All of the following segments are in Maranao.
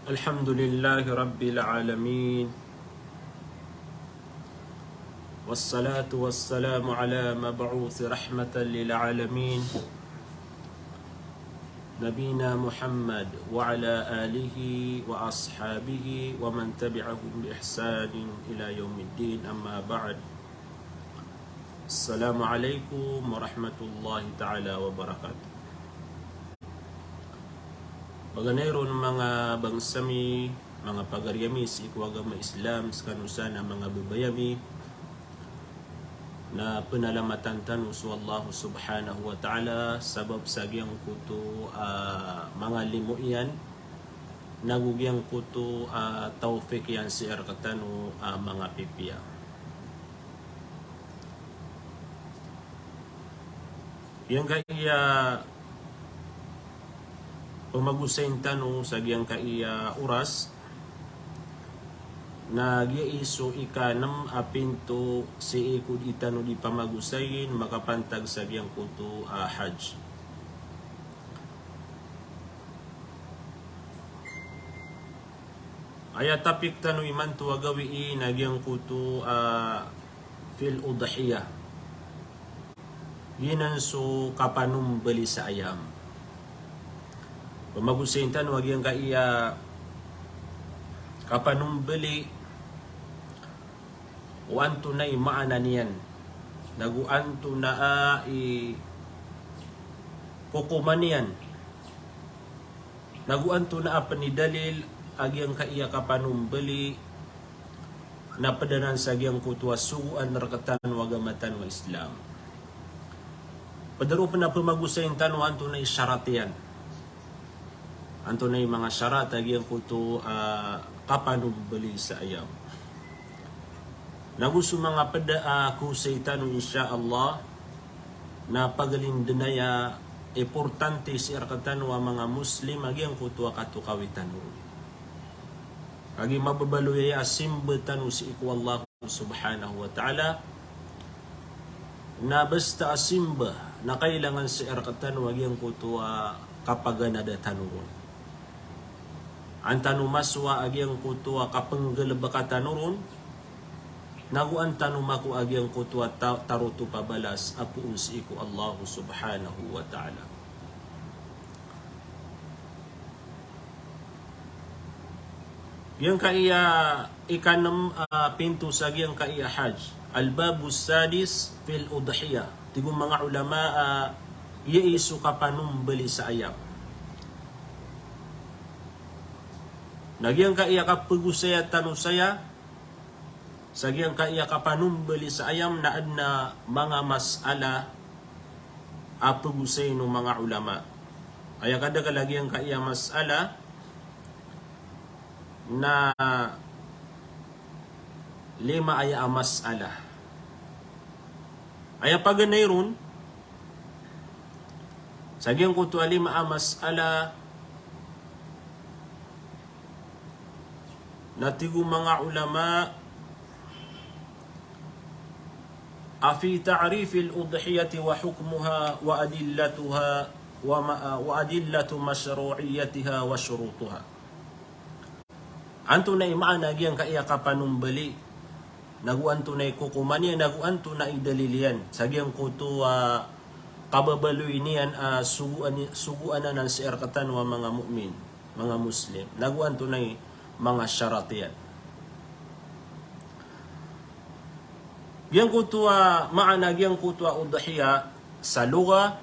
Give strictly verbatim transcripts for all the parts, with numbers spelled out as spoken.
الحمد لله رب العالمين. والصلاة والسلام على مبعوث رحمة للعالمين، نبينا محمد وعلى آله وأصحابه ومن تبعهم بإحسان إلى يوم الدين، أما بعد. Assalamu alaikum warahmatullahi ta'ala wabarakatuh. Paganay ron manga bangsa mi, manga pagari ami sii ko agama Islam, skano san a manga babay ami, na penalamatan tano so Allah subhanahu wa ta'ala sabap sa giyangkoto a manga limo iyan, nago giyangkoto a tawfik iyan sii rektano a manga pipiya. Giyangkaya pemagosayin tano sa giyangkaya oras, na giya i so ikanem a pinto sii ko di tano di pamagosayin makapantag sa giyangkoto a Hajj. Aya topic tano imanto a gawii na giyangkoto a fil udhiyah. Giyanan so kapanombeli sa ayam. Pemagosayin tano a giyangkaya kapanombeli, o antonaa i maana niyan, nago antonaa i kokoman iyan, nago antonaa pen i dalil a giyangkaya kapanombeli na ped anan sa giyangkoto a sogoan rektano a agama tano a Islam. Ped ron pen a pemagosayin tano antonaa i sharat iyan. Antonaa i manga sharat a giyangkoto a kapanombeli sa ayam. Nago so manga peda a kosay tano, insha Allah, na pagelindenaya importante sii rektano a manga Muslim a giyangkoto a katokawi tano. Kagiya mababaloy aya a simba tano sii ko Allah subhanahu wa ta'ala, na basta a simba na kailangan sii rektano a giyangkoto a kapaganada tano ron. An tano masowa a giyangkoto a kapenggalebeka tano ron, nago an tano makowa a giyangkoto a ta-, tarotop a balas a poon sii ko Allah subhanahu wa ta'ala. Giyangkaya ikanem a pinto sa giyangkaya Hajj. Al-babus sadis fil udhiyah. Tig o manga ulama a giya i so kapanombeli sa ayam. Na giyangkaya kapegosaya tano saya, sa giyangkaya kapanombeli sa ayam na aden a manga masala a pegosayin o manga ulama. Aya kadakel a giyangkaya masala na lima aya a masala. Aya paganay ron, sa giyangkoto a lima a masala, na tig o manga ulama a fi ta'rifil udhiyati wa hukmuha wa adillatuha wa ma-, wa adillatu mashru'iyyatiha wa shurutuha. Antonaa i maana giyangkaya kapanombeli, nago antonaa i kokoman iyan, nago antonaa i dalil iyan sa giyangkoto a kababaloy niyan a sogoan, sogoan anan sii rektano a manga mu'min, manga Muslim, nago antonaa i manga sharat iyan. Giyangkoto a maana giyangkoto a udhiyah sa lugha,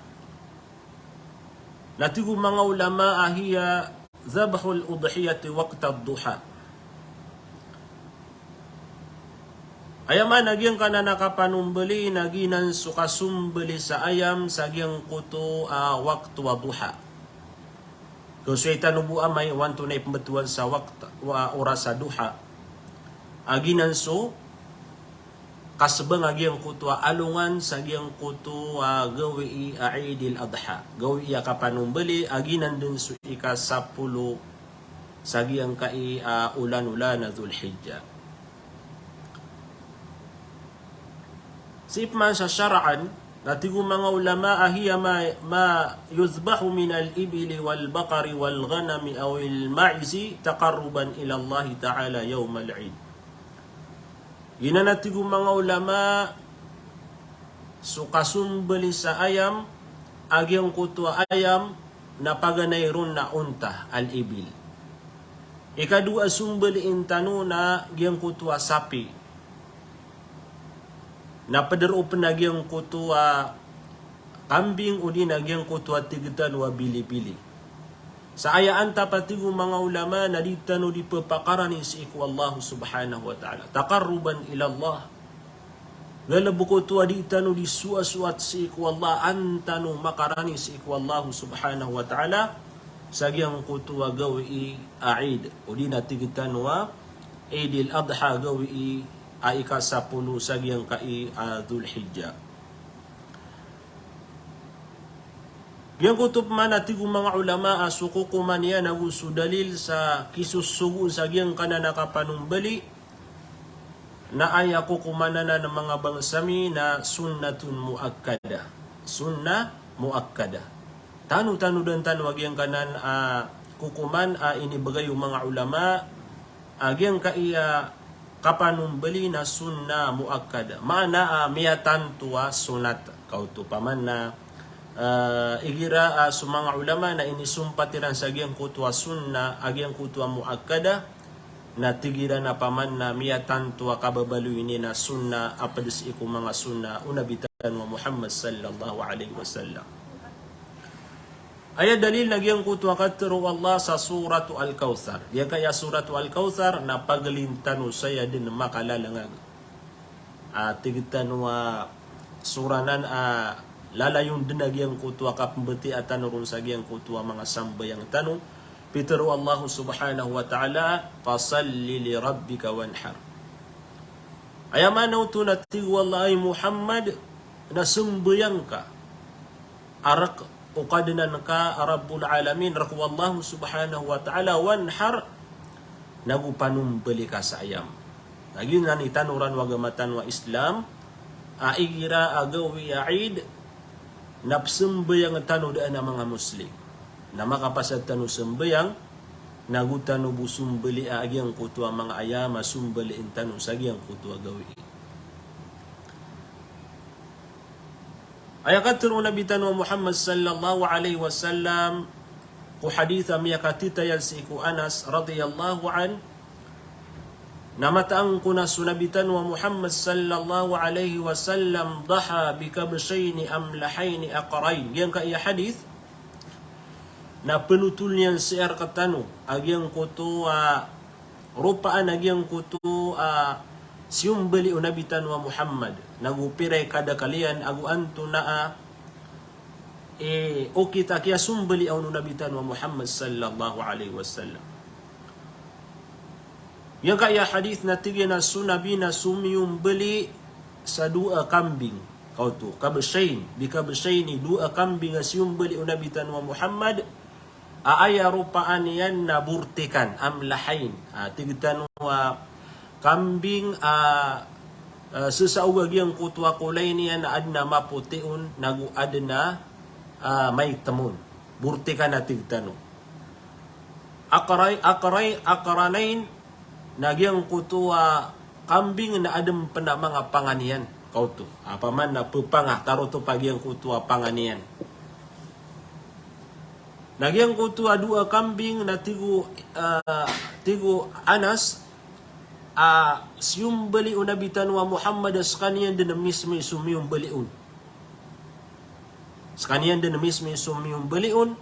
na tig o manga ulama a hiya dhabhul udhiyati waqtad duha. Aya maana giyangkanan a kapanombeli na giyanan so kasombeli sa ayam sa giyangkoto a wakto a duha. Kaosay tano bo amay o antonaa i pembetowan sa wakto a oras a duha. A giyanan so kasebang a giyangkoto a alongan sa giyangkoto a gawii a Eidil Adha. Gawii a kapanombeli a giyanan den so ikasapolo sa giyangkai a olan-olan a Dhul Hijjah. Sii pman sa shar'an, Na tig o manga ulama a hiya ma, ma yudhbahu minal ibili wal baqari wal ghanami awil ma'izi taqarruban ilallahi ta'ala yawmal 'id. Giyanan a tig o manga ulama so kasombali sa ayam, a giyangkoto a ayam na paganay ron na onta, al-ibil. Ikadowa a sombaliin tano na giyangkoto a sapi. Na pederopen a giyangkoto a kambing odi na giyangkoto a tig tano a bili-bili. Sa aya antap a tig o manga ulama na di tano di pepakarani sii ko Allah subhanahu wa ta'ala. Taqarruban ila Allah. Galebek oto a di tano di soasoat sii ko Allah, an tano makarani sii ko Allah subhanahu wa ta'ala, sa giyangkoto a gawii a Eid. Odi na tig tano a Eidil Adha, gawii a ika sapolo sa giyangkai a Dhul Hijjah. Giyangkoto pman a tig o manga ulama a so kokoman iyan ago so dalil sa kisosogoon sa giyangkanan a kapanombali, na aya kokoman anan a manga bangsa mi na sunnatun muakkadah. Sunnah muakkadah. Tanotanodan tano a giyangkanan a kokoman a inibegay o manga ulama a giyangkai a kapanombali na sunnah muakkadah. Maana a miyatanto a sonat. Kaoto paman na, ah, igira a so manga ulama na inisompat iran sa giyangkoto a sunnah a giyangkoto a muakkadah, na tig iran a paman na miyatanto a kababaloy niyan a sunnah a ped sii ko manga sunnah o Nabi tano a Muhammad sallallahu alaihi wasallam. Aya dalil na giyangkoto a katero o Allah sa Suratu Al-Kawthar. Giyangkaya Suratu Al-Kawthar na pagelin tano saya den makalalangag. A tig tano a sura nan a lalayon den a giyangkoto a kapembetiya tano ron sa giyangkoto a manga sambayang tano. Pitero o Allah subhanahu wa ta'ala, "Fasalli li rabbika wanhar." Aya maana oto na tig o Allah, ay Muhammad, na sembayang ka a rek o Kadnan ka a Rabbul Alamin, rek o Allah subhanahu wa ta'ala, wanhar, nago panombali ka sa ayam. Na giyanan i tano ran o agama tano a Islam, a igira a gawii a Eid, na pesembayang tano daan a manga Muslim. Na makapasad tano sembayang, nago tano bo sombali a giyangkoto a manga ayam a sombaliin tano sa giyangkoto a gawii. Aya katero o Nabi tano a Muhammad sallallahu alaihi wasallam, ko hadith a miyakatitayan sii ko Anas radhiyallahu anhu, na mataan ko na so Nabi tano a Muhammad sallallahu alaihi wasallam daha bi kabshaini amlahaini aqrain. Giyangkaya hadith, na penotol iyan sii rektano a giyangkoto a ropaan a giyangkoto a siyombali o Nabi tano a Muhammad, nago pira i kadakel iyan ago antonaa i okit a kiyasombali on o Nabi tano a Muhammad sallallahu alaihi wasallam. Giyangkaya hadith na tig iyan a so Nabi na somiyombali sa dowa a kambing. Kaoto, kabshain, bi kabshaini, dowa a kambing a siyombali o Nabi tano a Muhammad, a aya ropaan iyan na bortikan, amlahain. A, tig tano a kambing a, a, sesaog a giyangkoto a kolay niyan na aden a mapoti on, nago aden a, a, maitem on. Bortikan a tig tano. Aqrai-, aqrai-, aqranain, na giyangkoto a kambing na aden pen a manga pangan iyan. Kaoto. Apiya man na pepanga, tarotop a giyangkoto a pangan iyan. Na giyangkoto a dowa a kambing na tig o, ah, tig o Anas, a siyombali o Nabi tano a Muhammad a sekaniyan den mismo i somiyombali on. Sekaniyan den mismo i somiyombali on.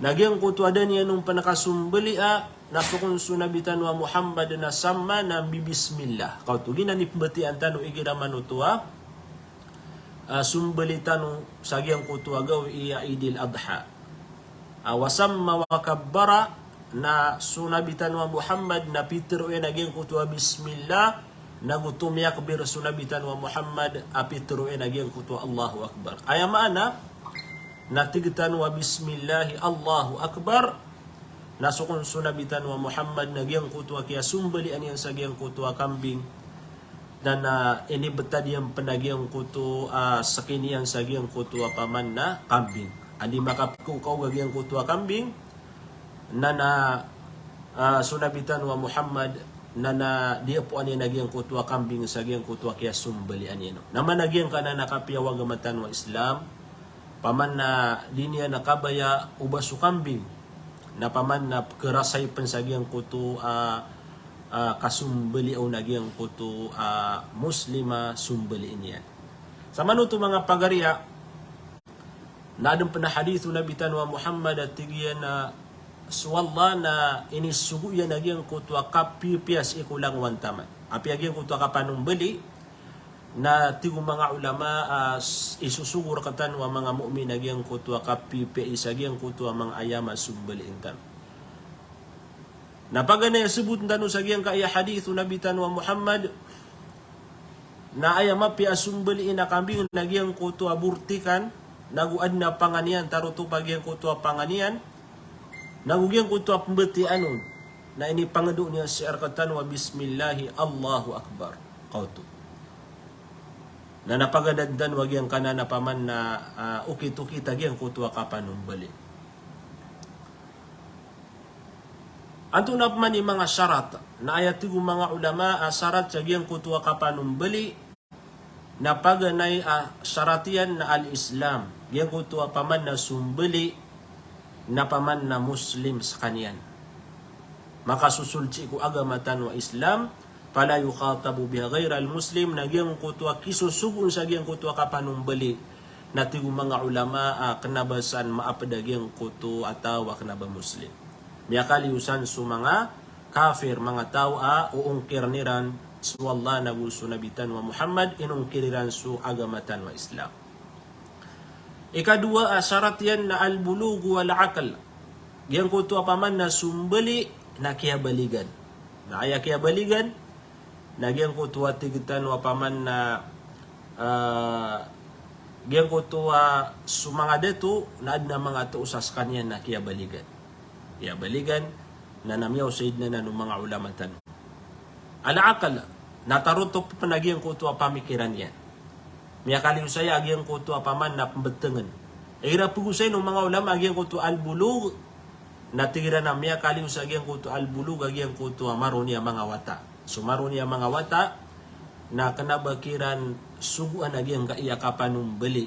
Na giyangkoto a da niyan on pen kasombali a, na so kon so Nabi tano a Muhammad na sama na mbibismillah. Kaoto, giyanan i pembetiyaan tano igira manoto a, ah, sombali tano sa giyangkoto a gawii a Eidil Adha. Ah, wa samma wa kabbara, na so Nabi tano a Muhammad na pitero iyan a giyangkoto a bismillah, nago tomiyakbir so Nabi tano a Muhammad a pitero iyan a giyangkoto a Allahu Akbar. Aya maana, na tig tano a bismillahi Allahu Akbar, na so kon so Nabi tano a Muhammad na giyangkoto a kiyasombalian iyan sa giyangkoto a kambing, Na na inibetad iyan pen a giyangkoto a sekiniyan sa giyangkoto a paman na kambing. Andi makapkaokaog a giyangkoto a kambing, na na, ah, so Nabi tano a Muhammad, na na diyapoan iyan a giyangkoto a kambing sa giyangkoto a kiyasombalian iyan. Na mana giyangkanan a kapiya o agama tano a Islam, paman na di niyan a kabaya o ba so kambing, na paman na pekerasay pen sa giyangkoto a, ah, kasombalian a giyangkoto a Muslim a sombalian iyan. Samanoto manga pagariya, na aden pen a hadith o Nabi tano a Muhammad a tig iyan a so Allah na inisogo iyan a giyangkoto a kapipiya sii ko langowan taman. Apiya giyangkoto a kapanombali, na tig o manga ulama a s-, isosogo rektano a manga mu'min a giyangkoto a kapipiya sa giyangkoto a manga ayam a sombalian tano. Na paganay a sebot tano sa giyangkaya hadith o Nabi tano a Muhammad, na aya mapiya a sombalian a kambing na giyangkoto a bortikan, nago aden a pangan iyan, tarotop a giyangkoto a pangan iyan, nago giyangkoto a pembetian on, na inipangedo niyan sii rektano a bismillahi, Allahu Akbar. Kaoto. Na na paganad tano a giyangkanan a paman na, ah, okit-okit a giyangkoto a kapanombali. Antonaa pman i manga sarat? Na aya tig o manga ulama a sarat sa giyangkoto a kapanombali, na paganay a sarat iyan na al-Islam. Giyangkoto a paman na sombali, na paman na Muslim sekaniyan. Makasosold sii ko agama tano a Islam, fala yukhatabu biha ghairal muslim, na giyangkoto a kisosogoon sa giyangkoto a kapanombali, na tig o manga ulama a kena ba san maaped a giyangkoto a taw a kena ba Muslim. Miyakaliyo san so manga kafir, manga taw a oongkiren iran so Allah nago so Nabi tano a Muhammad, inongkir iran so agama tano a Islam. Ikadowa a sarat iyan na al-bulugh wal aql. Giyangkoto a paman na sombali na kiyabaligan. Na aya kiyabaligan, na giyangkoto a tig tano a paman na, ah, giyangkoto a so manga dato, na aden a manga toos a sekaniyan na kiyabaligan. Kiyabaligan, na na miyaosay den anan o manga ulama tano. Al-aql, na tarotop pen a giyangkoto a pamikiran iyan. Miyakaliyo saya a giyangkoto a paman na pembetengen. Igira pegosayin o manga ulama a giyangkoto al-bulugh, na tig iran a miyakaliyo sa giyangkoto al-bulugh a giyangkoto a maroni a manga wata. So maroni a manga wata, na kena ba kiran sogoan a giyangkaya kapanombali.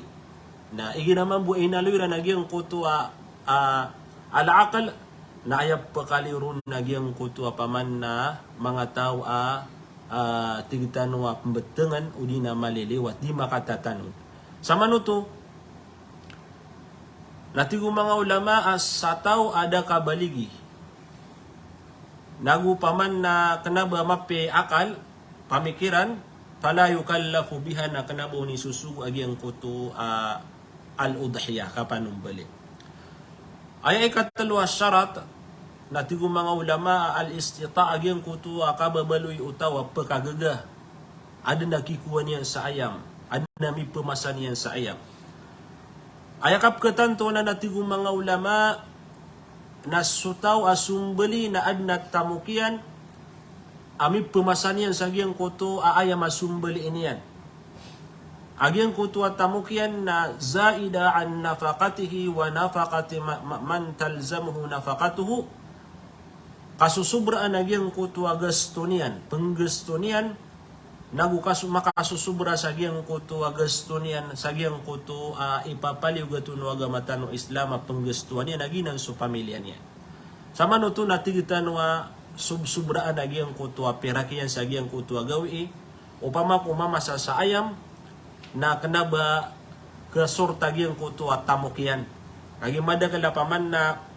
Na igira mambo a inaloy iran a giyangkoto a, a, al-aql, na aya pekaliyo ron a giyangkoto a paman na manga taw a, a, tig tano a pembetengen odi na maliliyo a di makatatanod. Samanoto, na tig o manga ulama a sa taw a da kabaligi, nago paman na kena ba mapiya i akal, pamikiran, fala yukallafu biha, na kena ba onisosogo a giyangkoto a al-udhiyah, kapanombali. Aya ikatelo a sarat, na tig o manga ulama a al-istita'a, a giyangkoto a kababaloy o taw a pekagaga. Aden a kikowaan iyan sa ayam, aden a mipemasa niyan sa ayam. Aya kapekatanto na, na tig o manga ulama, na so taw a sombali na aden a tamok iyan a mipemasa niyan sa giyangkoto a ayam a sombali niyan. A giyangkoto a tamok iyan na zaida an nafaqatihi wa nafaqati ma-, ma-, man talzamuhu nafaqatuhu. Kasosobraan a giyangkoto a gasto niyan, penggasto niyan, nago kaso-, makasosobra sa giyangkoto a gasto niyan, sa giyangkoto a ipapaliyogat o agama tano Islam a penggastoan iyan a giyanan so pamilya niyan. Samanoto na tig tano a sobsobraan a giyangkoto a pirak iyan sa giyangkoto a gawii, opama ko mamasa sa ayam, na kena ba kesorta giyangkoto a tamok iyan. Lagid a madakel a paman na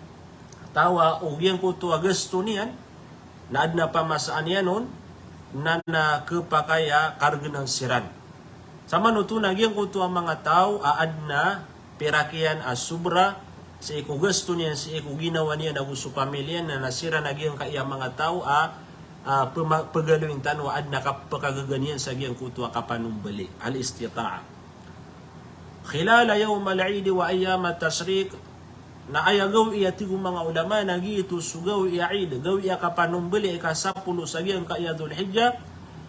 taw a o giyangkoto a gasto niyan, na aden a pamasaan iyan on, na na kepakay a kargenan siran. Samanoto na giyangkoto a manga taw a aden a pirak iyan a sobra, sii ko gasto niyan, sii ko ginawa niyan ago so pamilya niyan, na siran a giyangkaya manga taw a, a, pema-, pegaloyin tano a aden a kapekagaga niyan sa giyangkoto a kapanombali, al-istita'a. Khilala yawm al-Eid wa ayyam at-tashriq, na aya gawii a tig o manga ulama na giyoto so gawii a Eid, gawii a kapanombali a ikasapolo sa giyangkaya Dhul Hijjah,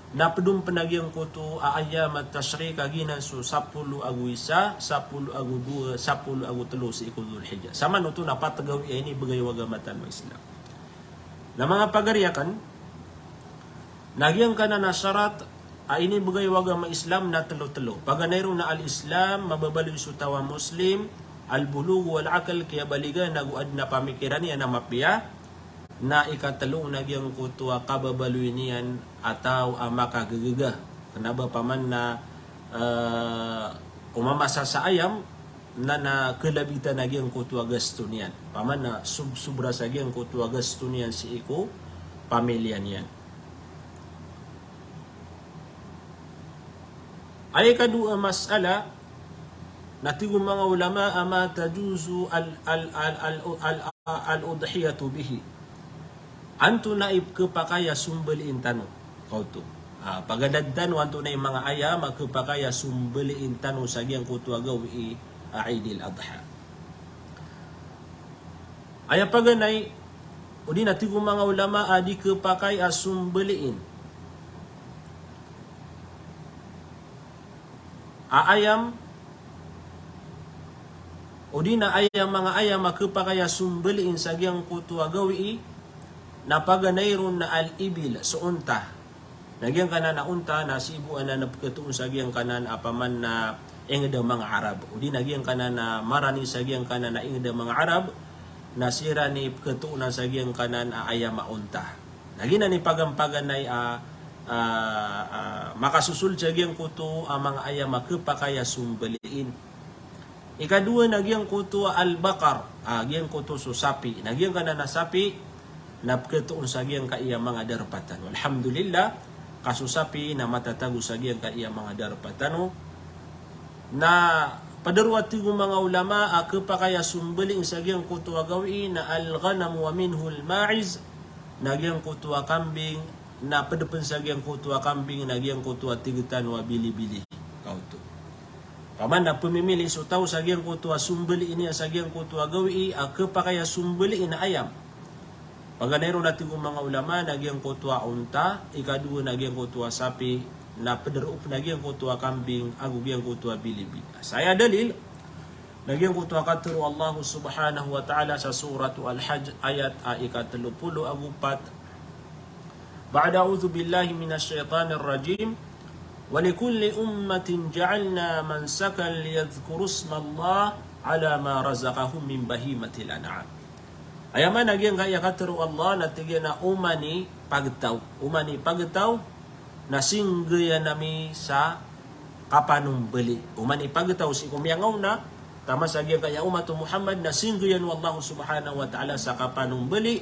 Na pd on pn a giyangkoto a ayyam at-tashriq a giyanan so sapolo ago isa, sapolo ago dowa, sapolo ago tlo sii ko Dhul Hijjah. Samanoto na pat gawii a inibgay o agama tano a Islam. Na manga pagari akn, na giyangkanan a sharat a inibgay o agama Islam na tlo-tlo. Paganay ron na al-Islam, mababaloy so taw a Muslim, al-bulugh wal-aql, kiyabaligan ago adn a pamikiran iyan a mapiya, na ikatlo na giyangkoto a kababaloy niyan a taw a makagagaga. Kna ba paman na, eh, o mamasa sa ayam, na, na kalabitan a giyangkoto a gasto niyan. Paman na sob-, sobra sa giyangkoto a gasto niyan sii ko pamilya niyan. Aya ikadowa a masala, na tig o manga ulama a ma tajuzu al, al, al, al, al, al-udhiyatu bihi. Antonaa i pkhapakay a sombaliin tano. Kaoto. Ah, pagadad tano antonaa i manga ayam a khapakay a sombaliin tano sa giyangkoto a gawii a Eid al-Adha. Aya paganay, odi na tig o manga ulama a di khapakay a sombaliin a ayam, odi na aya manga ayam a khapakay a sombaliin sa giyangkoto a gawii, na paganay ron na al-ibil, so onta. Na giyangkanan a onta na sii bo anan a pkhatoon sa giyangkanan a paman na ingd a manga Arab. Odi na giyangkanan a marani sa giyangkanan a ingd a manga Arab, na siran i pkhatoonan sa giyangkanan a ayam a onta. Na giyanan i paganay a, a, a, makasosold sa giyangkoto a manga ayam a khapakay a sombaliin. Ikadowa na giyangkoto a al-baqar, ah, giyangkoto so sapi. Na giyangkanan a sapi, na pkhatoon sa giyangkaya manga darpa tano. Alhamdulillah, ka so sapi na matatago sa giyangkaya manga darpa tano. Na pd roo a tig o manga ulama a khapakay a sombaliin sa giyangkoto a gawii na al-ghanam wa minhu al-ma'iz, na giyangkoto a kambing, na pd pn sa giyangkoto a kambing, na giyangkoto a tig tano a bilibili. Kaoto. Paman na pmimili so taw sa giyangkoto a sombaliin iyan sa giyangkoto a gawii a khapakay a sombaliin a ayam. Paganay ron a tig o manga ulama na giyangkoto a onta, ikadowa na giyangkoto a sapi, na pd roo pn a giyangkoto a kambing, ago giyangkoto a bilibili. Sa aya dalil, na giyangkoto a katharo o Allah subhanahu wa ta'ala sa Suratu Al-Hajj ayat a ikatlo polo ago pat, Ba'da a'udhu billahi minash shaytanir rajim. Wa likulli ummatin ja'alna mansakan liyadhkuru ismallahi ala ma razaqahum min bahimatil an'am. Aya maana giyangkaya katharo o Allah na tig iyan a oman i pagtaw. Oman i pagtaw na singgayan ami sa kapanombali. Oman i pagtaw sii ko miyangaona, taman sa giyangkaya ummat o Muhammad na singgayan o Allah subhanahu wa ta'ala sa kapanombali,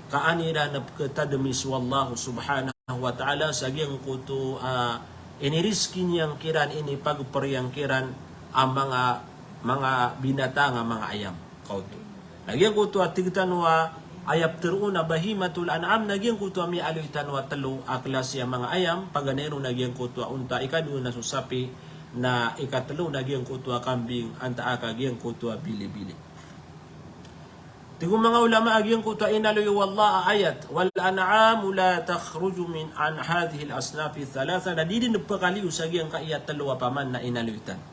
ka an iran pkhatadmi so Allah subhanahu wa ta'ala sa giyangkoto a inirizki niyan kiran, inipagpr iyan kiran a manga, manga binatang a manga ayam. Kaoto. Na giyangkoto a tig tano a aya ptharoon a bahimatul an'am, na giyangkoto a miyaaloy tano a tlo a klasi a manga ayam, paganay ron na giyangkoto a onta, ikadowa na so sapi, na ikatlo na giyangkoto a kambing, antaa ka giyangkoto a bilibili. Tig o manga ulama a giyangkoto a inaloy o Allah a ayat, "Wal an'amu la takhruju min an hadhihil asnafi thalatha," na di dn pkaliyo sa giyangkaya tlo a paman na inaloy tano.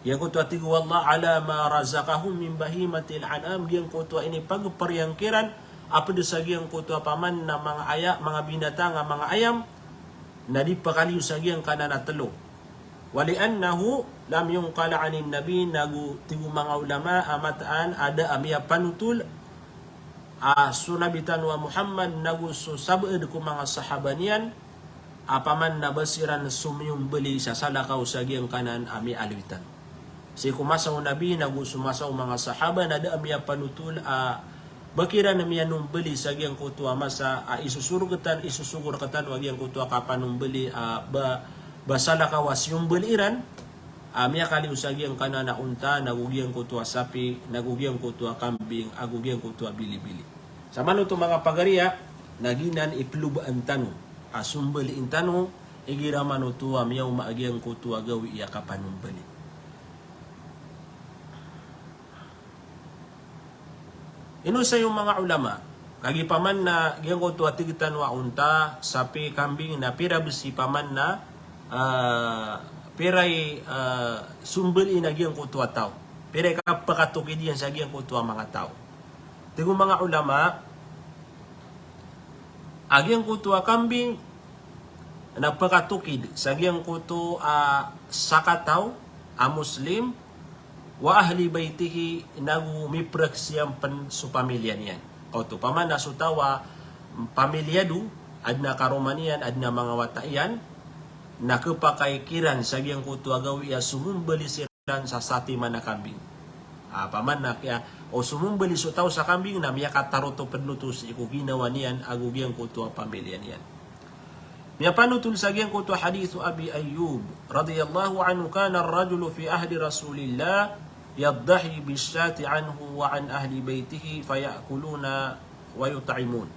Giyangkoto a tig o Allah, "Ala ma razaqahum min bahimatil an'am," giyangkoto a inipagpr iyan kiran a pd sa giyangkoto a paman na manga aya, manga binatang a manga ayam, na di pkaliyo sa giyangkanan a tlo. Wa li annahu lam yunqal anin nabi, nago tig o manga ulama a mataan a da a miyapanotol a so Nabi tano a Muhammad nago so sabaad ko manga sahaba niyan, a paman na ba siran somiyombali sa salakaw sa giyangkanan a miyaaloy tano. Sii ko masa o Nabi nago so masa o manga sahaba na da a miyapanotol a ba kiran miyanombali sa giyangkoto a masa a isosorog tano, isosogo rktano a giyangkoto a kapanombali a ba, ba salakaw a siyombali iran, a miyakaliyo sa giyangkanan a onta, nago giyangkoto a sapi, nago giyangkoto a kambing, ago giyangkoto a bilibili. Samanoto manga pagariya, na giyanan i plobaan tano a sombaliin tano, igira manoto a miyaoma a giyangkoto a gawii a kapanombali. Inosay o manga ulama Kagiya paman na giyangkoto a tig tano a onta, sapi, kambing, na pira bes i paman na, ah, pira i, ah, sombali na giyangkoto a taw. Pira i kapakatokid iyan sa giyangkoto a manga taw. Tig o manga ulama, a giyangkoto a kambing na pakatokid sa giyangkoto a sakataw a Muslim, wa ahli baytihi, nago miprek siyan pen so pamilya niyan. Oto, paman na so taw a pamilya do, aden a karoma niyan, aden a manga wata iyan, na kepakay kiran sa giyangkoto a gawii a somombali siran sa satiman a kambing. Ah, paman na kiya, o somombali so taw sa kambing na miyakatarotop den oto sii ko ginawa niyan ago giyangkoto a pamilya niyan. Miyapanotol sa giyangkoto a hadith o Abi Ayyub radiyallahu anhu, kana ar-rajulu fi ahdi Rasulillah yaddahi bish-shati anhu wa an ahli baytihi fayakuluna wa yut'imun.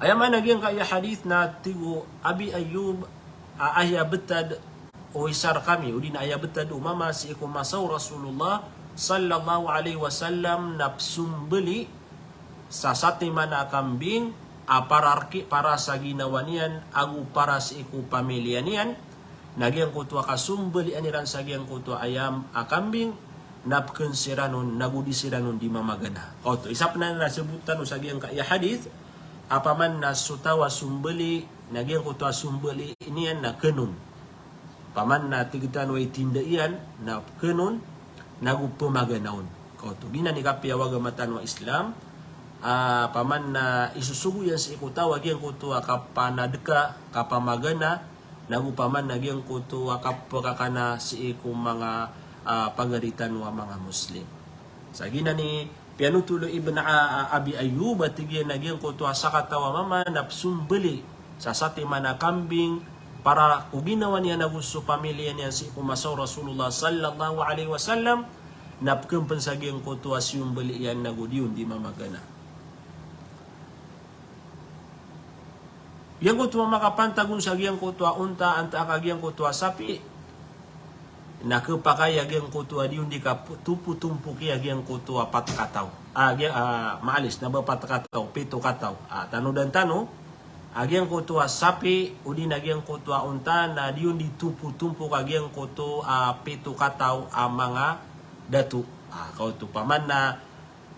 Aya maana giyangkaya hadith na tig o Abi Ayyub, a, aya betad o isa rekami, odi na aya betad o mama sii ko masa o Rasulullah sallallahu alaihi wasallam na pesombali sa satiman a kambing a para reki, para sa ginawa niyan ago para sii ko pamilya niyan, na giyangkoto a kasombalian iran sa giyangkoto a ayam a kambing, na peken siran on, nago di siran on di mamagana. Oto, isa pen anan a sebot tano sa giyangkaya hadith, a paman na so taw a sombali, na giyangkoto a sombali niyan na ken on. Paman na tig tano a itinda iyan, na ken on, nago pemagana on. Oto, giyanan i kapiya o agama tano a Islam, a, paman na isosogo iyan sii ko taw a giyangkoto a kapanadeka, kapamagana, nago paman na giyangkoto a kapekakana sii ko manga, a, pagari tano a manga Muslim. Sa giyanan i piyanotol o Ibn a-, a-, Abi Ayyub a tig iyan a giyangkoto a sakataw a mama na pesombali sa satiman a kambing para ko ginawa niyan ago so pamilya niyan sii ko masa o Rasulullah sallallahu alaihi wasallam, na peken pen sa giyangkoto a siyombali iyan nago di on di mamagana. Giyangkoto a makapantag on sa giyangkoto a onta, antaa ka giyangkoto a sapi, na kepakay a giyangkoto a di on di katompotompoki a giyangkoto a pat kataw. A, giya-, a, maalis, na ba pat kataw, pito kataw. A, tanodan tano, a giyangkoto a sapi, odi na giyangkoto a onta, na di on di tompotompok a giyangkoto a pito kataw a manga dato. A, kaoto paman na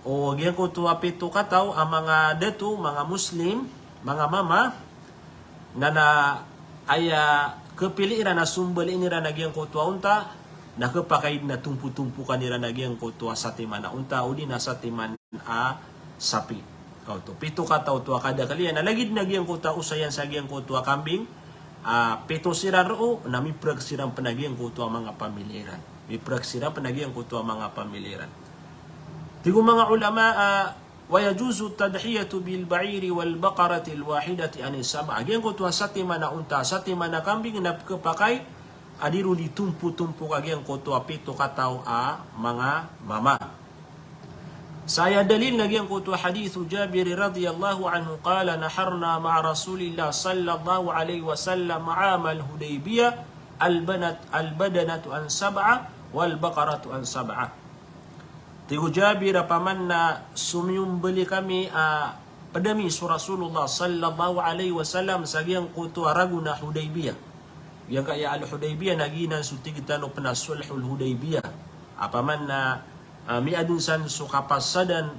o giyangkoto a pito kataw a manga dato, manga Muslim, manga mama, na na aya kepili iran a sombaliin iran a giyangkoto a onta, na kepakay den a tompotompokan iran a giyangkoto a satiman a onta, odi na satiman a sapi. Kaoto, pito kataw oto a kadakel iyan, na lagid na giyangkoto a osayan sa giyangkoto a kambing, a, pito siran roo, na miprek siran pen a giyangkoto a manga pamilya iran. Miprek siran pen a giyangkoto a manga pamilya iran. Tig o manga ulama, a, wa yajuzu tadhiyatu bil ba'iri wal baqaratil wahidati anis sab'a. A giyangkoto a satiman a onta, satiman a kambing na pekepakay a di ron di tompotompok a giyangkoto a pito kataw a manga mama. Sa aya dalil na giyangkoto a hadith o Jabir radiyallahu anhu, qala, naharna ma'a Rasulillah sallallahu alaihi wasallam amal Hudaybiyah, al-banat-, al-badanatu an sab'a, wal baqaratu an sab'a. Tig o Jabir a paman na somiyombali kami a ped ami so Rasulullah sallallahu alaihi wasallam sa giyangkoto a ragon a Hudaybiyah. Giyangkaya al-Hudaybiyah na giyanan so tig tano pen a Sulhul Hudaybiyah. A paman na, a, miyaden san so kapasadan,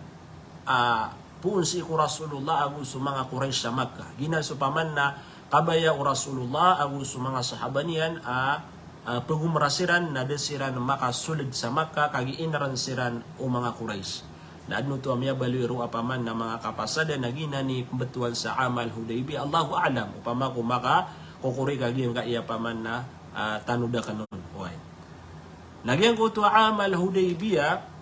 a, poon sii ko Rasulullah ago so manga Quraysh sa Makkah. Giyanan so paman na kabaya o Rasulullah ago so manga sahaba niyan a, a, pegomra siran na da siran makasoled sa Makkah, kagiya ineren siran o manga Quraysh. Na aden oto a miyabaloy roo a paman na manga kapasadan a giyanan i pembetowan sa amal Hudaybiyah. Allahu a'lam, opama ko makakokori ka giyangkaya paman na, a, tanodaken on. Oway. Na giyangkoto a amal Hudaybiyah,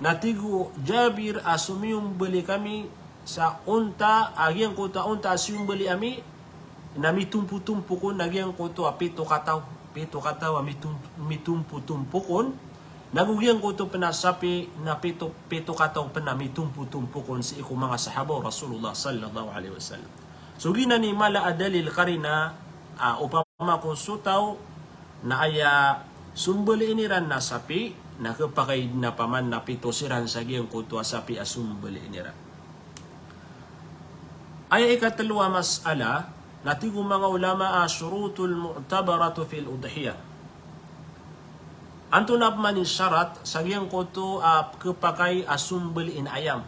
na tig o Jabir a somiyombali kami sa onta, a giyangkoto a onta a siyombali ami, na mitompotompok on a giyangkoto a pito kataw. Pito kataw a mitom-, mitompotompok on, nago giyangkoto pen a sapi na pito, pito kataw pen a mitompotompok on sii ko manga sahaba o Rasulullah sallallahu alaihi wasallam. So giyanan i mala a dalil, karina, a, opama ko so taw na aya sombaliin iran na sapi, na kepakay den a paman na pito siran sa giyangkoto a sapi a sombaliin iran. Aya ikatlo a mas'ala, na tig o manga ulama a shurutul mu'tabaratu fil udhiyah. Antonaa pman i sharat sa giyangkoto a khapakay a sombali in ayam.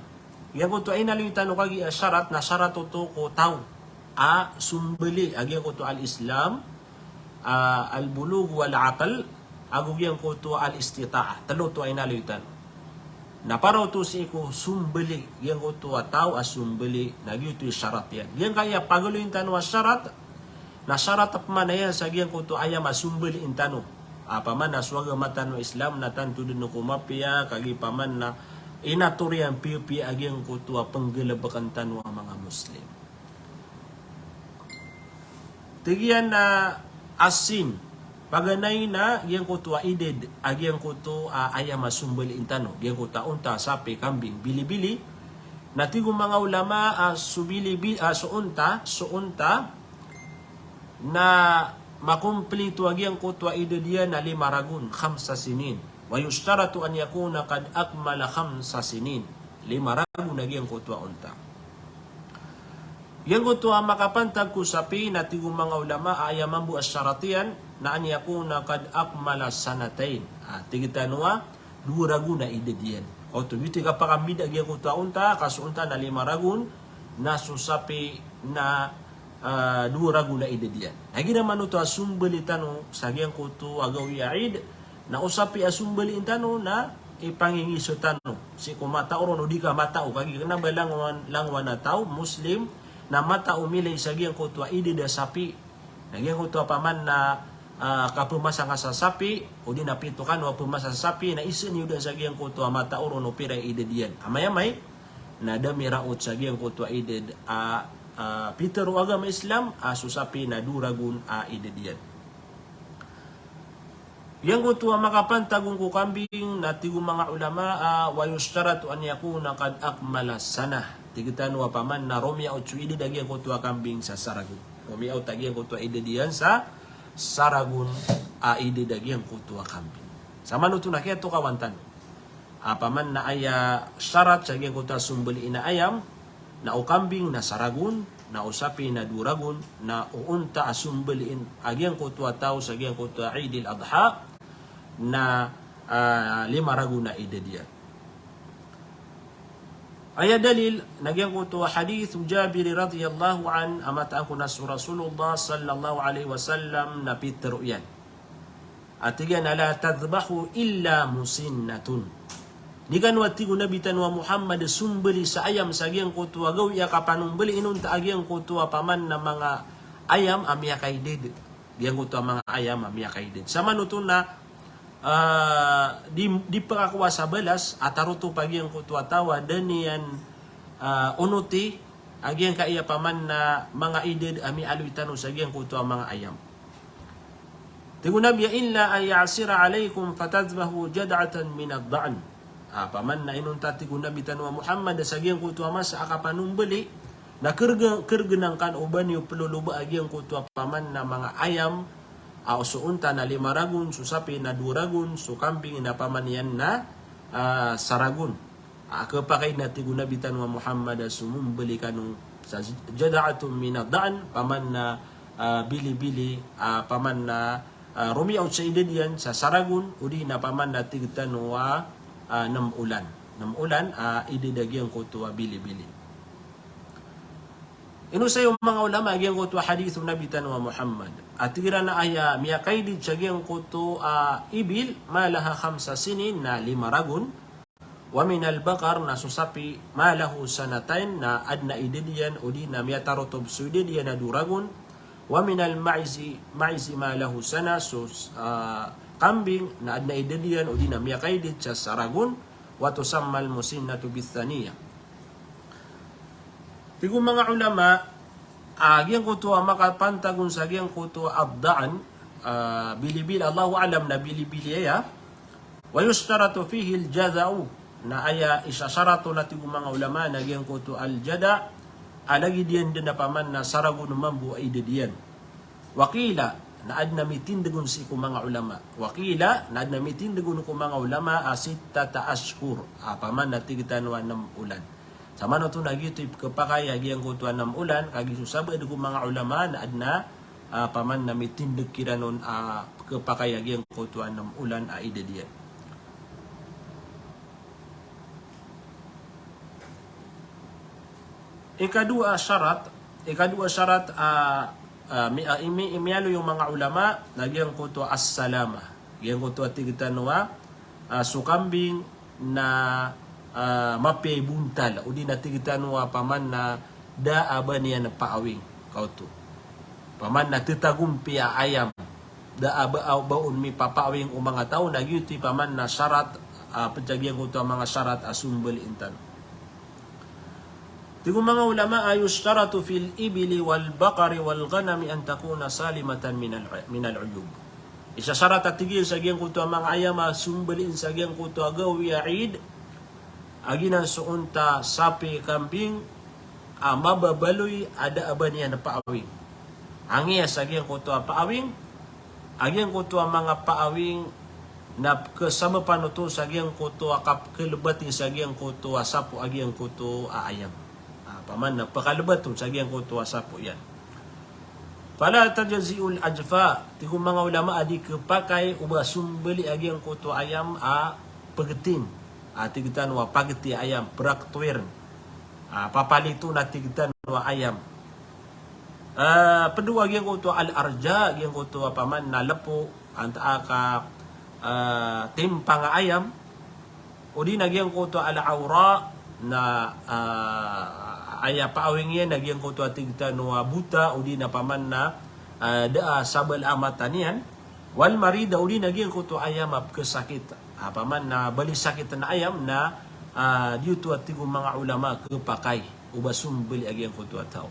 Giyangkoto a inaloy tano kagiya sharat na sharat oto ko taw a sombali a giyangkoto al-Islam, ah, al-bulugh wal aql, ago giyangkoto al-istita'ah. Tlo oto a inaloy tano. Na para oto sii ko sombali, giyangkoto a taw a sombali, na giyoto i sharat iyan. Giyangkaya pagaloyin tano a sharat, na sharat pman aya sa giyangkoto a ayam a sombaliin tano. Opama na so agama tano a Islam na tanto dn ko mapiya, kagiya opama na inator iyan piyapiya a giyangkoto a pnggalbkn tano a manga Muslim. Tig iyan a as-sin, paganay na giyangkoto a idad a giyangkoto a ayam a sombaliin tano, giyangkoto a onta, sapi, kambing, bilibili. Na tig o manga ulama a so bilibi-, a so onta, so onta, na makomplito a giyangkoto a idad iyan na lima ragon, khamsa sinin. Wa yushtaratu an yakuna qad akmala khamsa sinin. Lima ragon a giyangkoto a onta. Giyangkoto a makapantag ko sapi na tig o manga ulama a aya mambo a sharat iyan na an yakuna qad akmala sanatayn. Ah, tig tano a dowa ragon a idad iyan. Oto, giyoto i kapakambida giyangkoto a onta, ka so onta na lima ragon, na so sapi na, ah, dowa ragon a idad iyan. Na giya man oto a sombali tano sa giyangkoto a gawii a Eid, na o sapi a sombaliin tano na ipangingiso tano sii ko matao ron o di ka matao, kagiya kna ba langowan, langowan a taw, Muslim, na matao milay sa giyangkoto a idad a sapi. Na giyangkoto a opama na, ah, kapmasa ngka sa sapi, odi na pito kano a pmasa sa sapi, na isa niyo dn sa giyangkoto a matao ron o pira i idad iyan. Amay-amay, na da miraot sa giyangkoto a idad a, ah, pitharo o agama Islam, a so sapi na dowa ragon a idad iyan. Giyangkoto a makapantag on ko kambing na tig o manga ulama a, wa yushtaratu an yakuna qad akmala sanah. Tig tano a opama na romiyaot so idad a giyangkoto a kambing sa saragon. Romiyaot a giyangkoto a idad iyan sa saragon a idad a giyangkoto a kambing. Sa manoto na kiyatokawan tano. Opama na aya sharat sa giyangkoto a sombaliin a ayam, na o kambing na saragon, na o sapi na dowa ragon, na o onta a sombaliin a giyangkoto a taw sa giyangkoto a Eidil Adha, na, ah, lima ragon a idad iyan. Aya dalil, na giyangkoto a hadith o Jabir radhiyallahu anhu, a mataan ko na so Rasulullah sallallahu alaihi wasallam na pitharo iyan. A tig iyan a, "La tadhbahu illa musinnatun." Di kano a tig o Nabi tano a Muhammad sombali sa ayam sa giyangkoto a gawii a kapanombali inonta a giyangkoto a opama na manga ayam a miyakaidad. Giyangkoto a manga ayam a miyakaidad. Sa manoto na, ah, di, di pakakowa sa balas, a tarotop a giyangkoto a taw a da niyan, ah, onoti, a giyangkaya opama na manga idad a miyaaloy tano sa giyangkoto a manga ayam. Tig o Nabi a, "Illa an ya'sira alaikum fatadhbahu jad'atan minad da'n." Ah, opama na inonta tig o Nabi tano a Muhammad sa giyangkoto a masa a kapanombali, na kerge-, kergenan kano o ba niyo peloloba a giyangkoto a opama na manga ayam, a so onta na lima ragon, so sapi na dowa ragon, so kambing na opama niyan na, ah, saragon. Ah, kepakay na tig o Nabi tano a Muhammad a somombali kano sa jad'atun minad da'n, opama na, ah, bilibili, ah, opama na, ah, romiyaot sa idad iyan sa saragon, odi na opama na tig tano a, ah, nem olan. Nem olan, ah, idad a giyangkoto a bilibili. Inosay o manga ulama a giyangkoto a hadith o Nabi tano a Muhammad. A tig iran a aya miyakaidad sa giyangkoto a ibil, ma laha khamsa sinin, na lima ragon. Wa minal baqar, na so sapi, ma lahu sanatayn, na aden a idad iyan, odi na miyatarotop so idad iyan a dowa ragon. Wa minal ma'izi, ma'izi ma lahu sana, so, ah, kambing, na aden a idad iyan, odi na miyakaidad sa saragon. Wa tusammal musinnatu bithaniyah. Tig o manga ulama, ah, giyangkoto a makapantag on sa giyangkoto a ad-da'n, ah, bilibili, Allahu a'lam na bilibili aya. Wa yushtaratu fihil jadha'u. Na aya isasarato na tig o manga ulama na giyangkoto al-jadha', a lagid iyan den a opama na saragon mambo a idad iyan. Wa qila, na aden a mitindeg on sii ko manga ulama. Wa qila, na aden a mitindeg on ko manga ulama a sittata ashhur. A opama na tig tano a nem olan. Samanoto na giyoto i pkhapakay a giyangkoto a nem olan, kagiya so sabaad ko manga ulama na aden a, ah, paman na mitindeg kiran on a pkhapakay a giyangkoto a nem olan a idad iyan. Ikadowa a sharat, ikadowa a sharat a, ah, mi-, ah, imi-, miyaaloy o manga ulama na giyangkoto a as-salama. Giyangkoto a tig tano a, ah, so kambing na, ah, mapiya i bontal, odi na tig tano a paman na da a ba niyan paawing, kaoto. Paman na tetagompi a ayam, da a ba, a ba on mipapaawing o manga taw, na giyoto i paman na sharat, ah, ped sa giyangkoto a manga sharat a sombaliin tano. Tig o manga ulama a yushtaratu fil ibili wal baqari wal ghanami an takuna salimatan minal, minal uyub. Isa sharat a tig iyan sa giyangkoto a manga ayam a sombaliin sa giyangkoto a gawii a Eid, a giyanan so onta, sapi, kambing, a mababaloy a da a ba niyan paawing. Angiya sa giyangkoto a paawing, a giyangkoto a manga paawing na pkhasabapan oto sa giyangkoto a kapkhalebati sa giyangkoto a sapo a giyangkoto a ayam. Ah, paman na pkhalebat on sa giyangkoto a sapo iyan. Fala tajzi'ul ajfa, tig o manga ulama a di khapakay o ba sombali a giyangkoto a ayam a pagtin. A tig tano a pagti a ayam, prak tuwir. Ah, papalito na tig tano a ayam. Ah, ped o a giyangkoto a al-arja, giyangkoto a paman na lepo, antaa ka, ah, timpang a ayam, odi na giyangkoto a al-awra, na, ah, aya paawing iyan na giyangkoto a tig tano a bota, odi na paman na, ah, da a sabal a mata niyan, wal marida, odi na giyangkoto a ayam a pkhasakit. Ah, paman na bali sakit na ayam na, ah, giyoto a tig o manga ulama khapakay o ba sombali a giyangkoto a taw.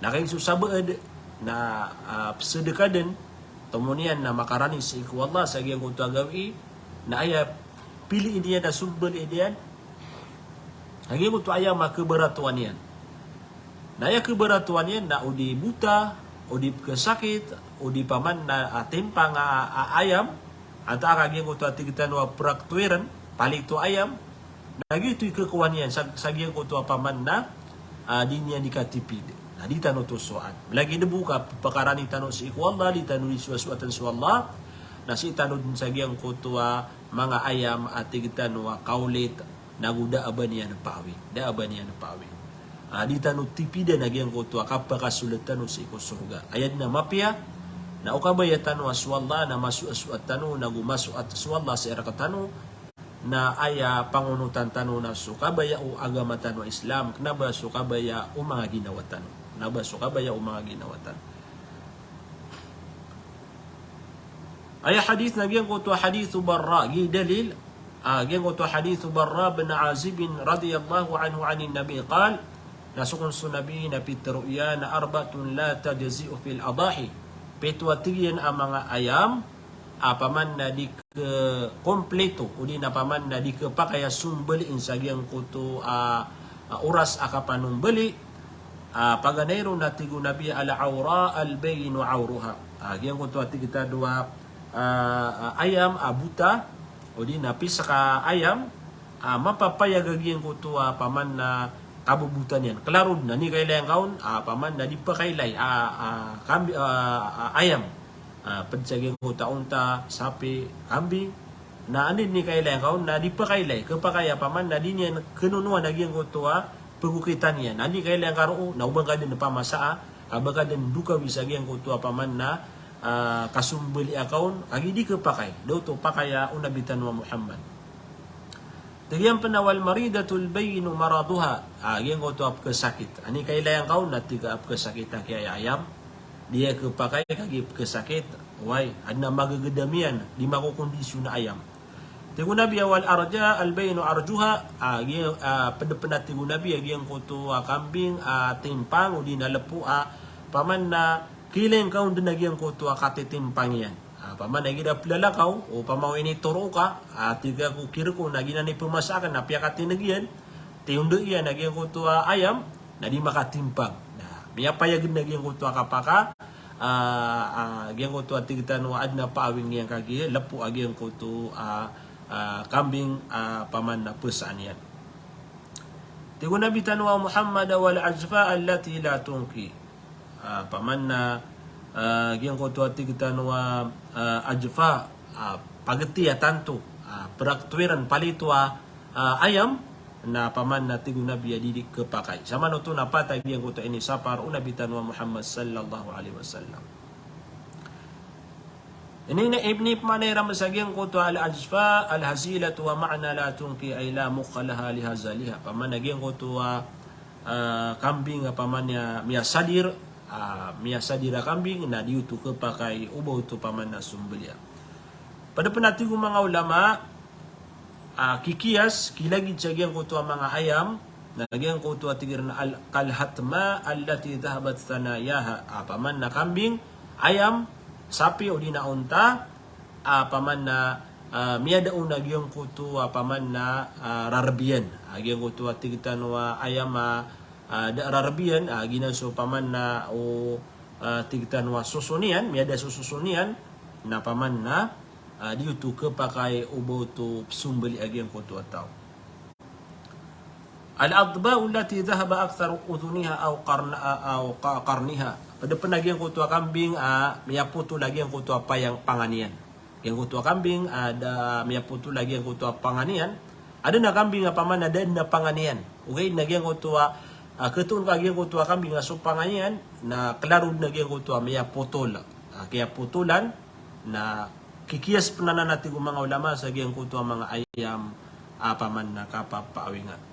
Na kagiya so sabaad na, ah, psedeka den, tomo niyan na makarani sii ko Allah sa giyangkoto a gawii, na aya piliin iyan na sombaliin iyan a giyangkoto a ayam a khabaratowan iyan. Na aya khabaratowan iyan na odi bota, odi pkhasakit, odi paman na, ah, timpang a, a ayam, antaa ka giyangkoto a tig tano a prak tuwiren, palito a ayam, na giyoto i khakowa niyan sa, sa giyangkoto a paman na, ah, di niyan di katipid. Na di tano oto sowaan. Lagid bo ka pakarani tano sii ko Allah, di tano di sowasowaten so Allah, na sii tano den sa giyangkoto a manga ayam a tig tano a kaolit, nago da a ba niyan paawing, da a ba niyan paawing. Ah, di tano tipidan a giyangkoto a kapakasold tano sii ko sorga. Aya den a mapiya, na o kabaya tano a so Allah na masowasoat tano, nago masoat so Allah sii rektano, na aya pangonotan tano na so kabaya o agama tano a Islam, kena ba so kabaya o manga ginawa tano. Kena ba so kabaya o manga ginawa tano. Aya hadith na giyangkoto a hadith o Barra, giya dalil, ah, giyangkoto a hadith o Barra bin Azib radiyallahu anhu anin Nabi qal, na so kon so Nabi na pitharo iyan a arba'atun la tajzi'u fil adahi. Pito a tig iyan a manga ayam, a paman na di khakomplito, odi na paman na di khapakay a sombaliin sa giyangkoto a, a oras a kapanombali, a paganay ron na tig o Nabi, al-awra al-bayinu awruha. A giyangkoto a tig tano a, a, a ayam a bota, odi na piska a ayam, a mapapayag a giyangkoto a paman na kabobota niyan. Klaro den a inikalaya ngka on, a paman na di pakailay, a, a, kambi-, a, a, ayam. Ah, ped sa giyangkoto a onta, sapi, kambing. Na anda i inikalaya ngka on na di pakailay, khapakay a paman na di niyan khanonoan a giyangkoto a pegokitan iyan. Na inikalaya ngka roo, na o ba ngka den pamasa a, ka ba ngka den dokawi sa giyangkoto a paman na, ah, kasombalii ngka on, kagiya di khapakay. Da oto pakay o Nabi tano a Muhammad. Tig iyan pen a wal maridatul bayinu maraduha. Ah, giyangkoto a pkhasakit. Anda i inikalaya ngka on na tig a pkhasakit a kiyaya ayam. Di aya khapakay kagiya pkhasakit. Oway, aden a magagedam iyan, di makokondisyon a ayam. Tig o Nabi a wal arja al bayinu arjuha. Ah, giya, ah, ped pen a tig o Nabi a giyangkoto a kambing a timpang, odi na lepo a paman na kiilay ngka on den a giyangkoto a katitimpang iyan. Ah, paman na igira pelalakaw, o pamaw initoro ka, ah, tig a ko kireko na giyanan i pemasa aken na piyakatineg iyan, tiyondo iyan a giyangkoto a ayam, na di makatimpang. Na miyapayag den a giyangkoto a kapaka, ah, ah, giyangkoto a tig tano a aden a paawing iyan kagiya lepo a giyangkoto a, ah, kambing, ah, paman na pesaan iyan. Tig o Nabi tano a Muhammad, "Wal ajfa allati la tunqi." Ah, paman na, ah, giyangkoto a tig tano a, ah, ajfa, ah, pagti a tanto, ah, prak toiran palito a, ah, ayam, na paman na tig o Nabi a di di khapakay. Samanoto na pat a giyangkoto a inisapar o Nabi tano a Muhammad sallallahu alaihi wasallam. Ini na ipmaana iran sa giyangkoto a al-ajfa, al-hazilatu wa ma'na la tunqi ay la mukha laha li hazaliha. Paman na giyangkoto a, ah, kambing a paman na miyasadir, ah, miyasadir a kambing, na di oto khapakay o ba oto paman na sombaliya. Pd pn a tig o manga ulama, ah, kikiyas, kilagid sa giyangkoto a manga ayam, na giyangkoto a tig iran a al-, kal hatma allati dhahabat thanayaha. Ah, paman na kambing, ayam, sapi, odi na onta, ah, paman na, ah, miyada on a giyangkoto a paman na, ah, rarb iyan. Ah, giyangkoto a tig tano a ayam a, ah, da rarb iyan, ah, giyanan so paman na o, ah, tig tano a soson iyan, miyada so soson iyan, na paman na, ah, di oto khapakay o ba oto psombali a giyangkoto a taw. Al-adba'u allati dhahaba aktharu udhuniha aw qarn-, aw qa-, qarniha. Pd pn a giyangkoto a kambing a miyapotol a giyangkoto a payang pangan iyan. Giyangkoto a kambing a da miyapotol a giyangkoto a pangan iyan. Adn a kambing a paman na da dn a pangan iyan. Ogaid na giyangkoto a, ah, khatoon ka giyangkoto a kambing a so pangan iyan, na klaro dn a giyangkoto a miyapotol. Ah, kiyapotolan, na kikiyas pn anan a tig o manga ulama sa giyangkoto a manga ayam a paman na kapapaawingan.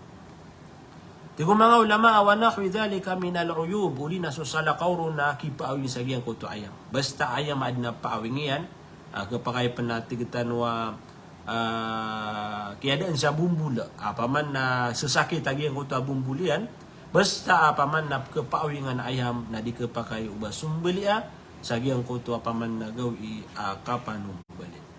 Tig o manga ulama a wa nahwi dhalika minal uyub, odi na so salakaw ron na kipaawing sa giyangkoto a ayam. Basta ayam a adn a paawing iyan, ah, khapakay pn a tig tano a, ah, kiyadaan sa bombol, ah, paman na sasakit a giyangkoto a bombol iyan, basta, ah, paman na khapakay paawingan a ayam na di khapakay o ba sombaliya sa giyangkoto a paman na gawii a kapanombali.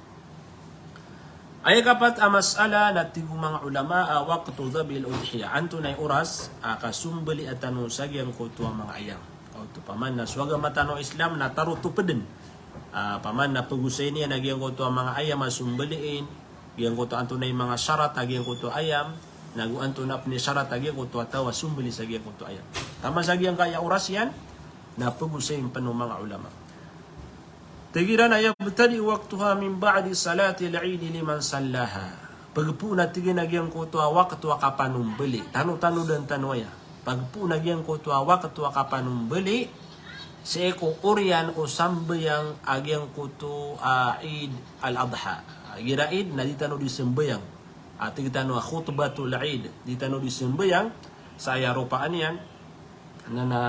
Aya kapat a masala na tig o manga ulama a waqtu dhabhil udhiya. Antonaa i oras a kasombaliya tano sa giyangkoto a manga ayam. Oto paman na so agama tano a Islam na tarotop dn. Ah, paman na pagosayn iyan a giyangkoto a manga ayam a sombaliin, giyangkoto antonaa i manga sharat a giyangkoto a ayam, nago antonaa pn i sharat a giyangkoto a taw a sombali sa giyangkoto a ayam. Taman sa giyangkaya oras iyan, na pagosayn pn o manga ulama. Tig iran a yabtadi waqtuha min ba'di salatil Eid liman sallaha. Pagpoon a tig iyan a giyangkoto a wakto a kapanombali. Tano-tanodan tano aya. Pagpoon a giyangkoto a wakto a kapanombali sii ko oriyan o sambayang a giyangkoto a Eid al-Adha. Igira Eid na di tano di sambayang. A tig tano a khutbatul Eid. Di tano di sambayang sa aya ropaan iyan. Na, na,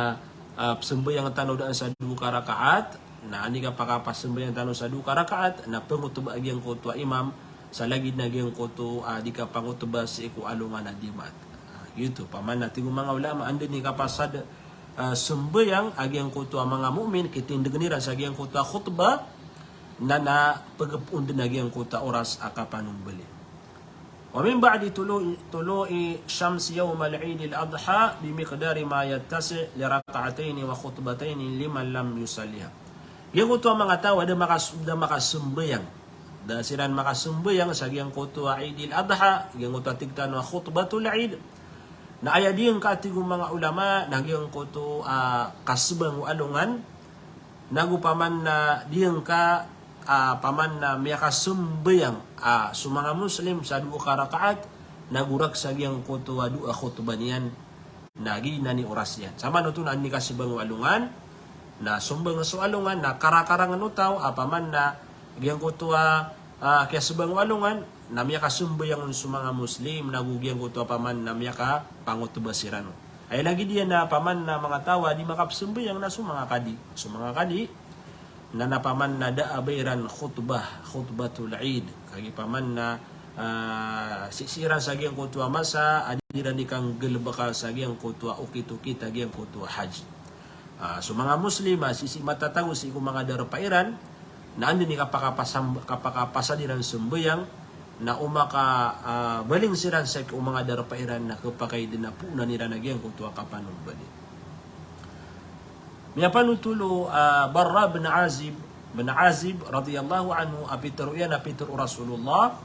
ah, psambayang tano daan sa dowa ka rakaat, na anda i kapakapasambayang tano sa dowa ka rakaat, na pangotba a giyangkoto a imam, sa lagid na giyangkoto, ah, di kapangotba sii ko alongan a Jumaat. Ah, giyoto, paman na tig o manga ulama, anda i kapasad, ah, sambayang a giyangkoto a manga mu'min, kitindgn iran sa giyangkoto a khutba, na, na pagpoon dn a giyangkoto a oras a kapanombali. Wa min ba'di tulu'i, tulu'i shamsi yawmal Eidil Adha bi miqdari ma yattasi' li rak'atayni wa khutbatayni liman lam yusalliha. Giyangkoto a manga taw a da makas-, da makasambayang. Da siran makasambayang sa giyangkoto a Eidil Adha, giyangkoto a tig tano a khutbatul Eid. Na aya diyangka a tig o manga ulama, na giyangkoto a kasbang o alongan, nago paman na diyangka, ah, paman na miyakasambayang, ah, so manga Muslim sa dowa ka rakaat, nago rakhs a giyangkoto a dowa a khutba niyan, na giyanan i oras iyan. Samanoto na anda i kasbang o alongan, na sambang so alongan, na karakarang o taw, ah, paman na giyangkoto a ah, kiyasbang o alongan, na miyakasambayang on so manga Muslim, nago giyangkoto a paman na miyakapangotba siran on. Aya lagid iyan a paman na manga taw a di makapsambayang na so manga kadi. So manga kadi, na, na paman na da a ba iran khutbah, khutbatul Eid. Kagiya paman na, ah, sii, sii ran sa giyangkoto a masa a di ran di kanggalbka sa giyangkoto a okit-okit a giyangkoto a Hajj. Ah, so manga Muslim a sii, sii matatago sii ko manga darpa iran, na anda i kapakapasam-, kapakapasad iran sambayang, na o maka, ah, baling siran sii ko manga darpa iran na khapakay dn a poonan iran a giyangkoto a kapanombali. Miyapanotol o, ah, Barra bin Azib, bin Azib radiyallahu anhu, a pitharo iyan a pitharo o Rasulullah,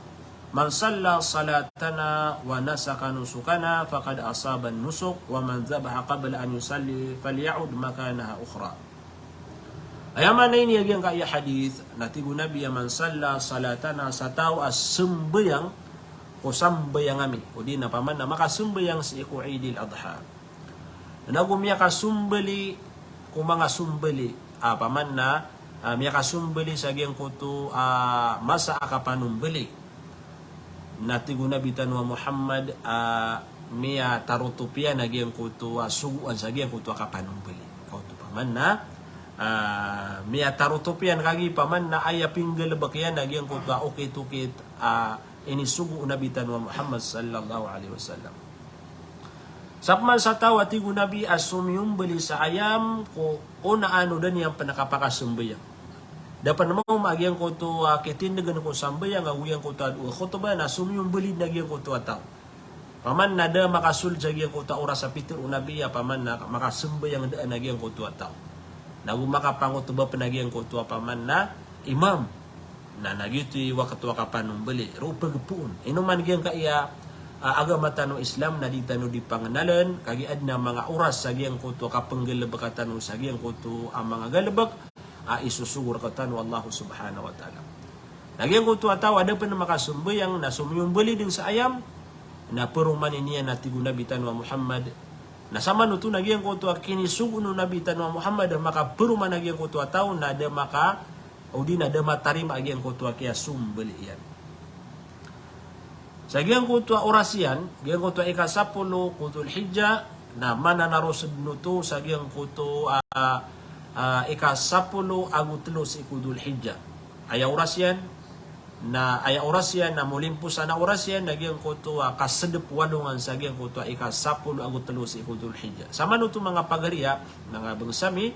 "Man salla salatana wa nasaka nusukana faqad asaba nusuk, wa man dhabaha qabla an yusalli falya'ud makanaha ukhra." Aya maana ini a giyangkaya hadith, na tig o Nabi a, "Man salla salatana," sa taw a sambayang ko sambayang ami, odi na paman na makasambayang sii ko Eidil Adha. Na go miyakasumbali ko manga sumbali, a, paman na, a, miyakasumbali sa giyangkoto a masa a kapanombali. Na tig o Nabi tano a Muhammad a, miyatarotopiyan a giyangkoto a sogoan sa giyangkoto a kapanombali. Kaoto paman na, a, miyatarotopiyan kagiya paman na aya pinggalebek iyan a giyangkoto a okit-okit a inisogo o Nabi tano a Muhammad sallallahu alaihi wasallam. Sapman sa taw a tig o Nabi a somiyombali sa ayam ko onaan o da niyan pen kapakasambayang. Da pen maoma a giyangkoto a kitindegen ko sambayang ago giyangkoto a dowa khotbah na somiyombali den a giyangkoto a taw. Paman na da makasold sa giyangkoto a oras a pitero o Nabi a paman na makasambayang daan a giyangkoto a taw. Na go makapangotoba pen a giyangkoto a paman na imam. Na, na giyoto i wakto a kapanombali, roo pegpoon. Ino man giyangkaya, a, agama tano Islam na di tano di pangenalen, kagiya aden a manga oras sa giyangkoto a kapenggalebeka tano sa giyangkoto a manga galebek a isosogo rektano o Allah subhanahu wa ta'ala. Na giyangkoto a taw a da pen makasambayang na somiyombali den sa ayam, na peromanin iyan a tig o Nabi tano a Muhammad. Na samanoto na giyangkoto a kinisogo o Nabi tano a Muhammad a makaperoman a giyangkoto a taw na da maka odi na da matarima a giyangkoto a kiyasombali iyan. Sa giyangkoto a oras iyan, giyangkoto a ikasapolo ko Dhul Hijjah, na mananarosed oto sa giyangkoto a, a, ikasapolo ago telo sii ko Dhul Hijjah. Aya oras iyan, na aya oras iyan na molimposan a oras iyan na giyangkoto a kasedep o alongan sa giyangkoto a ikasapolo ago telo sii ko Dhul Hijjah. Samanoto manga pagariya, manga bangsa mi,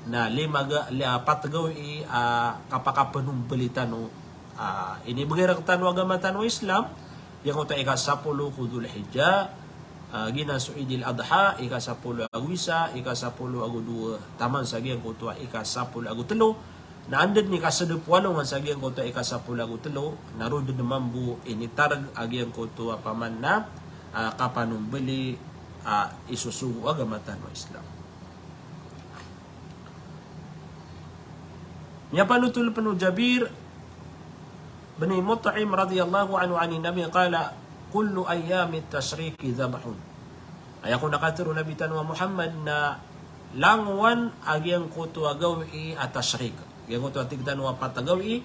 na lima ga-, li-, a, pat gawii a kapakapenombali tano. A, inibegay rektano o agama tano Islam, giyangkoto a ikasapolo ko Dhul Hijjah, a, giyanan so Eidil Adha, ikasapolo ago isa, ikasapolo ago dowa, taman sa giyangkoto a ikasapolo ago telo, na anda den i kasedep o alongan sa giyangkoto a ikasapolo ago telo, na roo den mambo initareg a giyangkoto a paman na, a, kapanombali, a, isosogo o agama tano Islam. Miyapanothol pen o Jabir bin Mut'im radhiyallahu anhu anin Nabi qala, "Kullu ayyamit tashriqi dhabhun." Aya kon a katharo o Nabi tano a Muhammad na langowan a giyangkoto a gawii a tashriq. Giyangkoto a tig tano a pat a gawii,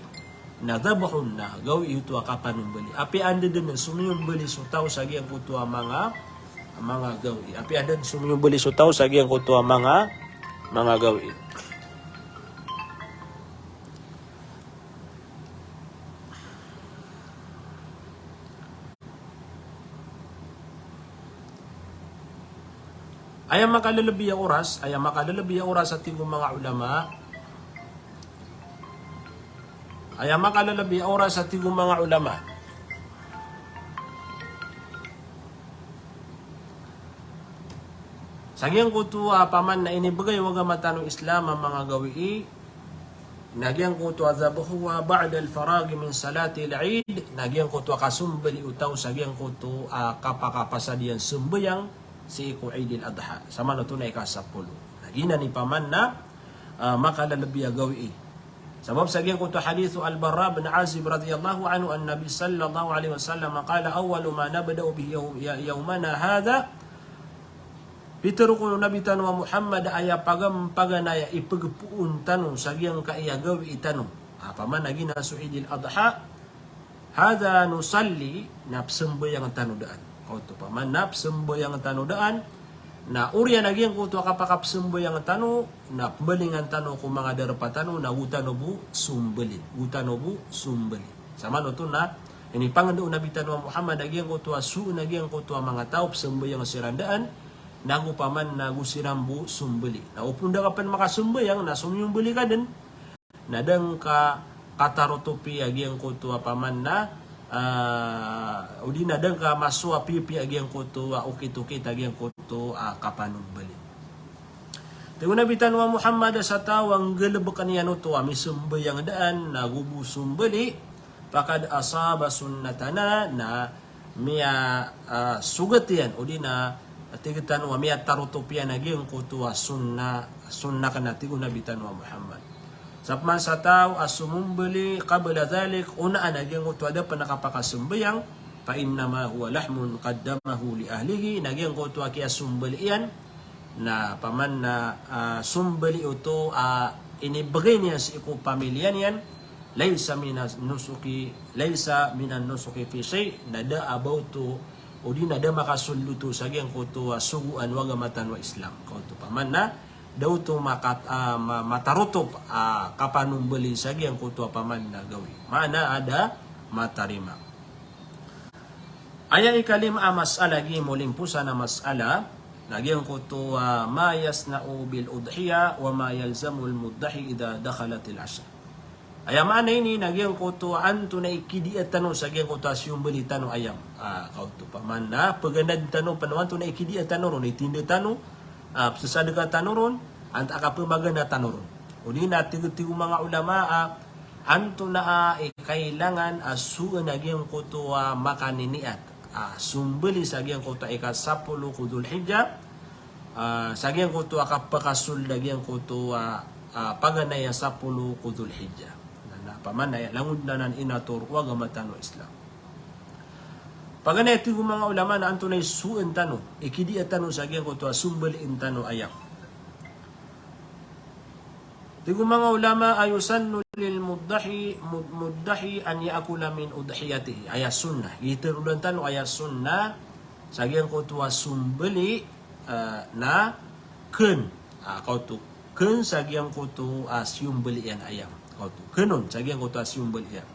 na dhabhun na gawii oto a kapanombali. Apiya anda den somiyombali so taw sa giyangkoto a manga, manga gawii. Apiya anda den somiyombali so taw sa giyangkoto a manga, manga gawii. Aya makalelebi a oras, aya makalelebi a oras a tig o manga ulama. Aya makalelebi a oras a tig o manga ulama. Sa giyangkoto a paman na inibegay o agama tano Islam a manga gawii, na giyangkoto a dhabhuha ba'dal faraghi min salatil Eid, na giyangkoto a kasombali o taw sa giyangkoto a kapakapasad iyan sembayang sii ko Eidil Adha. Samanoto na ikasapolo. Na giyanan i paman na, a, makalelebi a gawii. Sabap sa giyangkoto a hadith o Al-Bara bin Azib radhiyallahu anhu an Nabi sallallahu alaihi wasallam qala, "Awwalu ma nabda'u bihi yaw-, ya-, yawmana hadha." Pitero kon o Nabi tano a Muhammad a aya pagampaganay a ipegpoon tano sa giyangkaya gawii tano a paman a giyanan so Eidil Adha, hadha nusalli, na pesembayang tano daan. Kaoto paman na pesembayang tano daan, na oriyan a giyangkoto a kapakapesembayang tano, na pembalingan tano ko manga darpa tano, na go tano bo sombali, go tano bo sombali. Samanoto na inipangenda o Nabi tano a Muhammad a giyangkoto a soon a giyangkoto a manga taw pesembayang siran daan, na go paman na go siran bo sombali. Na opama da ka pen makasembayang na somiyombali ka den, na da ngka katarotopi a giyangkoto a paman na, a, odi na da ngka masowa piyapiya a giyangkoto a okit-okit a giyangkoto a kapanombali. Tig o Nabi tano a Muhammad a sa taw a nggalebeken iyan oto a misembayang daan na go bo sombali, faqad asaba sunnatana, na miya, ah, sogat iyan, odi na tig tano a miyatarotop iyan a giyangkoto a sunna, sunna akn a tig o Nabi tano a Muhammad. Sa pman sa taw a somombali qabla dhalik, onaan a giyangkoto a da pn a kapakasambayang, fa innama huwa lahmun qaddamahu li ahlihi, na giyangkoto a kiyasombali iyan, na paman na, ah, sombali oto a inibgay niyan sii ko pamilya niyan, laysa minan nusuki, laysa minan nusuki fi shay, na da a ba oto, odi na da makasold oto sa giyangkoto a sogoan o agama tano a Islam. Kaoto paman na da oto makat-, ah, ma-, matarotop a kapanombali sa giyangkoto a paman na gawii. Maana a da matarima. Aya ikalima a masala gii molimposan a masala, na giyangkoto a ma yasna'u bil udhiya wa ma yalzamul muddahi idha dakhalatil ashr. Aya maana ini na giyangkoto a antonaa i kidiya tano sa giyangkoto a siyombali tano a ayam. Ah, kaoto paman na pganad tano pn o antonaa i kidiya tano ron, i tinda tano, ah, pzasadka tano ron, antaa ka pmagana tano ron. Odi na tig, tig o manga ulama a antonaa i kailangan a soon a giyangkoto a makaniniat a sombali sa giyangkoto a ika sapolo ko Dhul Hijjah, ah, sa giyangkoto a kapakasold a giyangkoto a, ah, paganay a sapolo ko Dhul Hijjah. Na, na paman na aya langon anan inator o agama tano a Islam. Paganay, tig o manga ulama, na antonaa i soon tano, i kidiya tano sa giyangkoto a sombaliin tano a ayam. Tig o manga ulama a yusannu lil muddahi, mud-, muddahi an ya'kula min udhiyatihi. Aya sunnah. Gii tharoon tano aya sunnah sa giyangkoto a sombali, eh, na kn. Ah, kaoto. Kn sa giyangkoto a siyombali iyan a ayam. Kaoto. Kn on sa giyangkoto a siyombali iyan.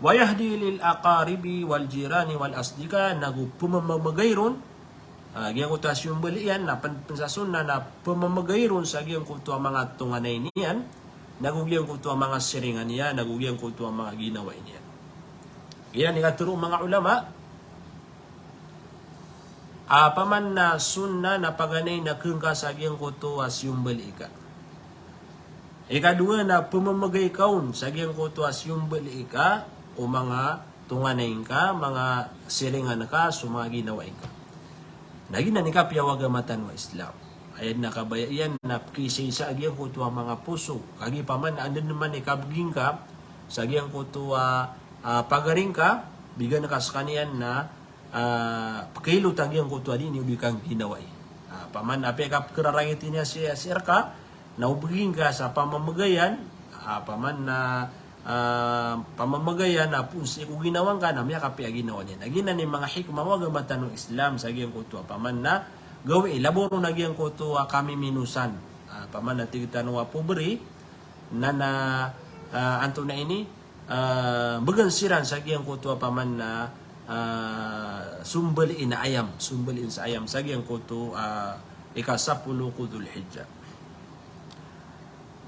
Wa yahdi lil aqaribi wal jirani wal asdiqa, nago pmamamagay ron, ah, giyangkoto a siyombali iyan, na pn, pn sa sunnah na pmamamagay ron sa giyangkoto a manga tonganay niyan, nago giyangkoto a manga siringan iyan, nago giyangkoto a manga ginawai niyan. Giyanan i katharo o manga ulama, ah, paman na sunnah na paganay na kn ka sa giyangkoto a siyombali ika. Ikadowa na pmamagay ka on sa giyangkoto a siyombali ika o manga tonganay ngka, manga siringan ka, so manga ginawai ngka. Na giyanan i kapiya o agama tano a Islam. Aya dn a kabaya iyan na pkiisaisa a giyangkoto a manga poso. Kagiya paman na anda dn man i kabgi ngka sa giyangkoto a, ah, pagari ngka, bigan ka skaniyan na ah, pkailot a giyangkoto a dii niyo dii kangginawai. Ah, paman na apiya kapkhararangiti niyan sii, sii rka, na o bgi ngka sa pamamagayan, ah, paman na, ah, pamamagayan na poon sii ko ginawa ngka na miyakapiya a ginawa niyan. Na giyanan i manga hikmah o agama tano a Islam sa giyangkoto a paman na gawii, labaw ron a giyangkoto a kamiminosan. Ah, paman na tig tano a pobri, na, na, ah, antonaa ini, ah, bgan siran sa giyangkoto a paman na, ah, sombaliin a ayam, sombaliin sa ayam sa giyangkoto a, ah, ika sapolo ko Dhul Hijjah.